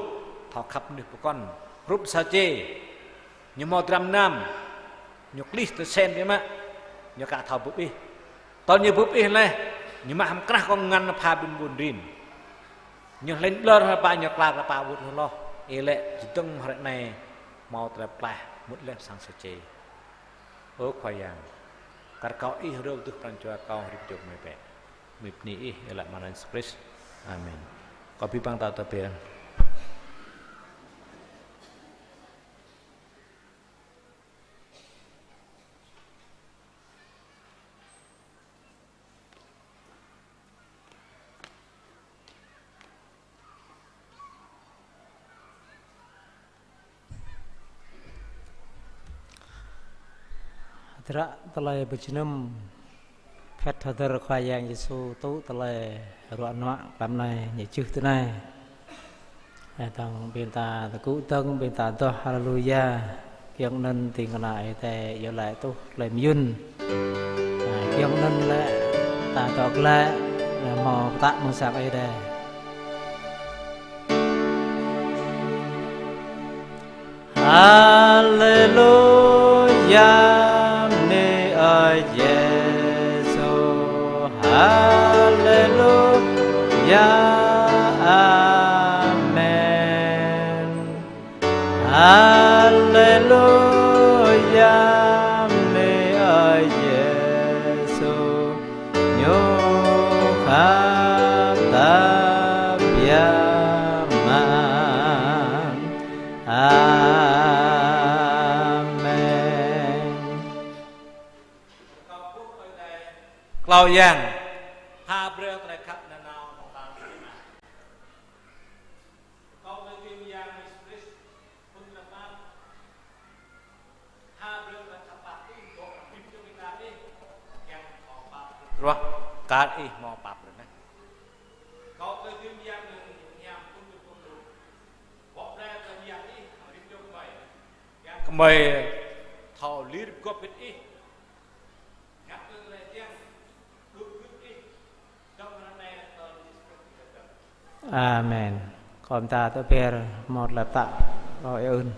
thâo khăp mơnuih pơkŏn. Hrup Sachê, ñu hmâo dram gơnam, ñu klih tơsen biă mă, ñu ka thâo bưp Ih. Tơl ñu bưp Ih laih, ñu mă hăm krah kông ngăn pha ƀing ƀun rin. Ñu hlĕn ƀlơr hăng ba ñu kla kơ pă wơ̆t hloh. Ih laĭ čơdơ̆ng hrơi anai hmâo tơlơi pơklaih mŭt laih sang Sachê. Ơ Khua Yang, kar kâo Ih rơ̆k tŭ pran jua kâo rĭm čô gơmơi bĕ. Mơi bơni Ih, iâu laĭ mơ̆ng anăn Yêsu Krist. Amen. Kâo pi păng ta tơpĕ. Hơdră tơlơi pơjơnum, phĕt hơdơr Khua Yang Yêsu tŭ tơlơi ruă nuă tlam anai ñu čih tui anai. Hơdơ̆ng ƀing ta tơgŭ dơ̆ng, ƀing ta adoh Haleluya. Giŏng anŭn ding kơna Ơi Adai iâu laĭ tuh tơlơi mơyŭn. Giŏng anŭn lĕ ta dŏ glaĭ, hmâo pơtă mơ̆ng sang Ơi Adai. Haleluya, mơ̆ng ơi Yêsu, ñu khăp ta biă mă. Amen. Klâo Yang, ha brơi tơlơi khăp nanao hăng ta. Ruah, kar ih hmâo pap rơnah. Kâo tơlơi dưi mơyang nơ̆ng hiam tŭ tŭ tŭ tŭ. Wŏ brơi tơlơi mơyang ih hăng rĭm čô gơmơi. Yang gơmơi thâo lir gŏp hơbĭt ih. Ngă tơlơi kiăng đuaĭ gưt ih. Dŏ mơ̆ng anai tơl Yêsu Krist. Amen. Kâo mơta tơ pher một lặp tặng kâo ơi ơn.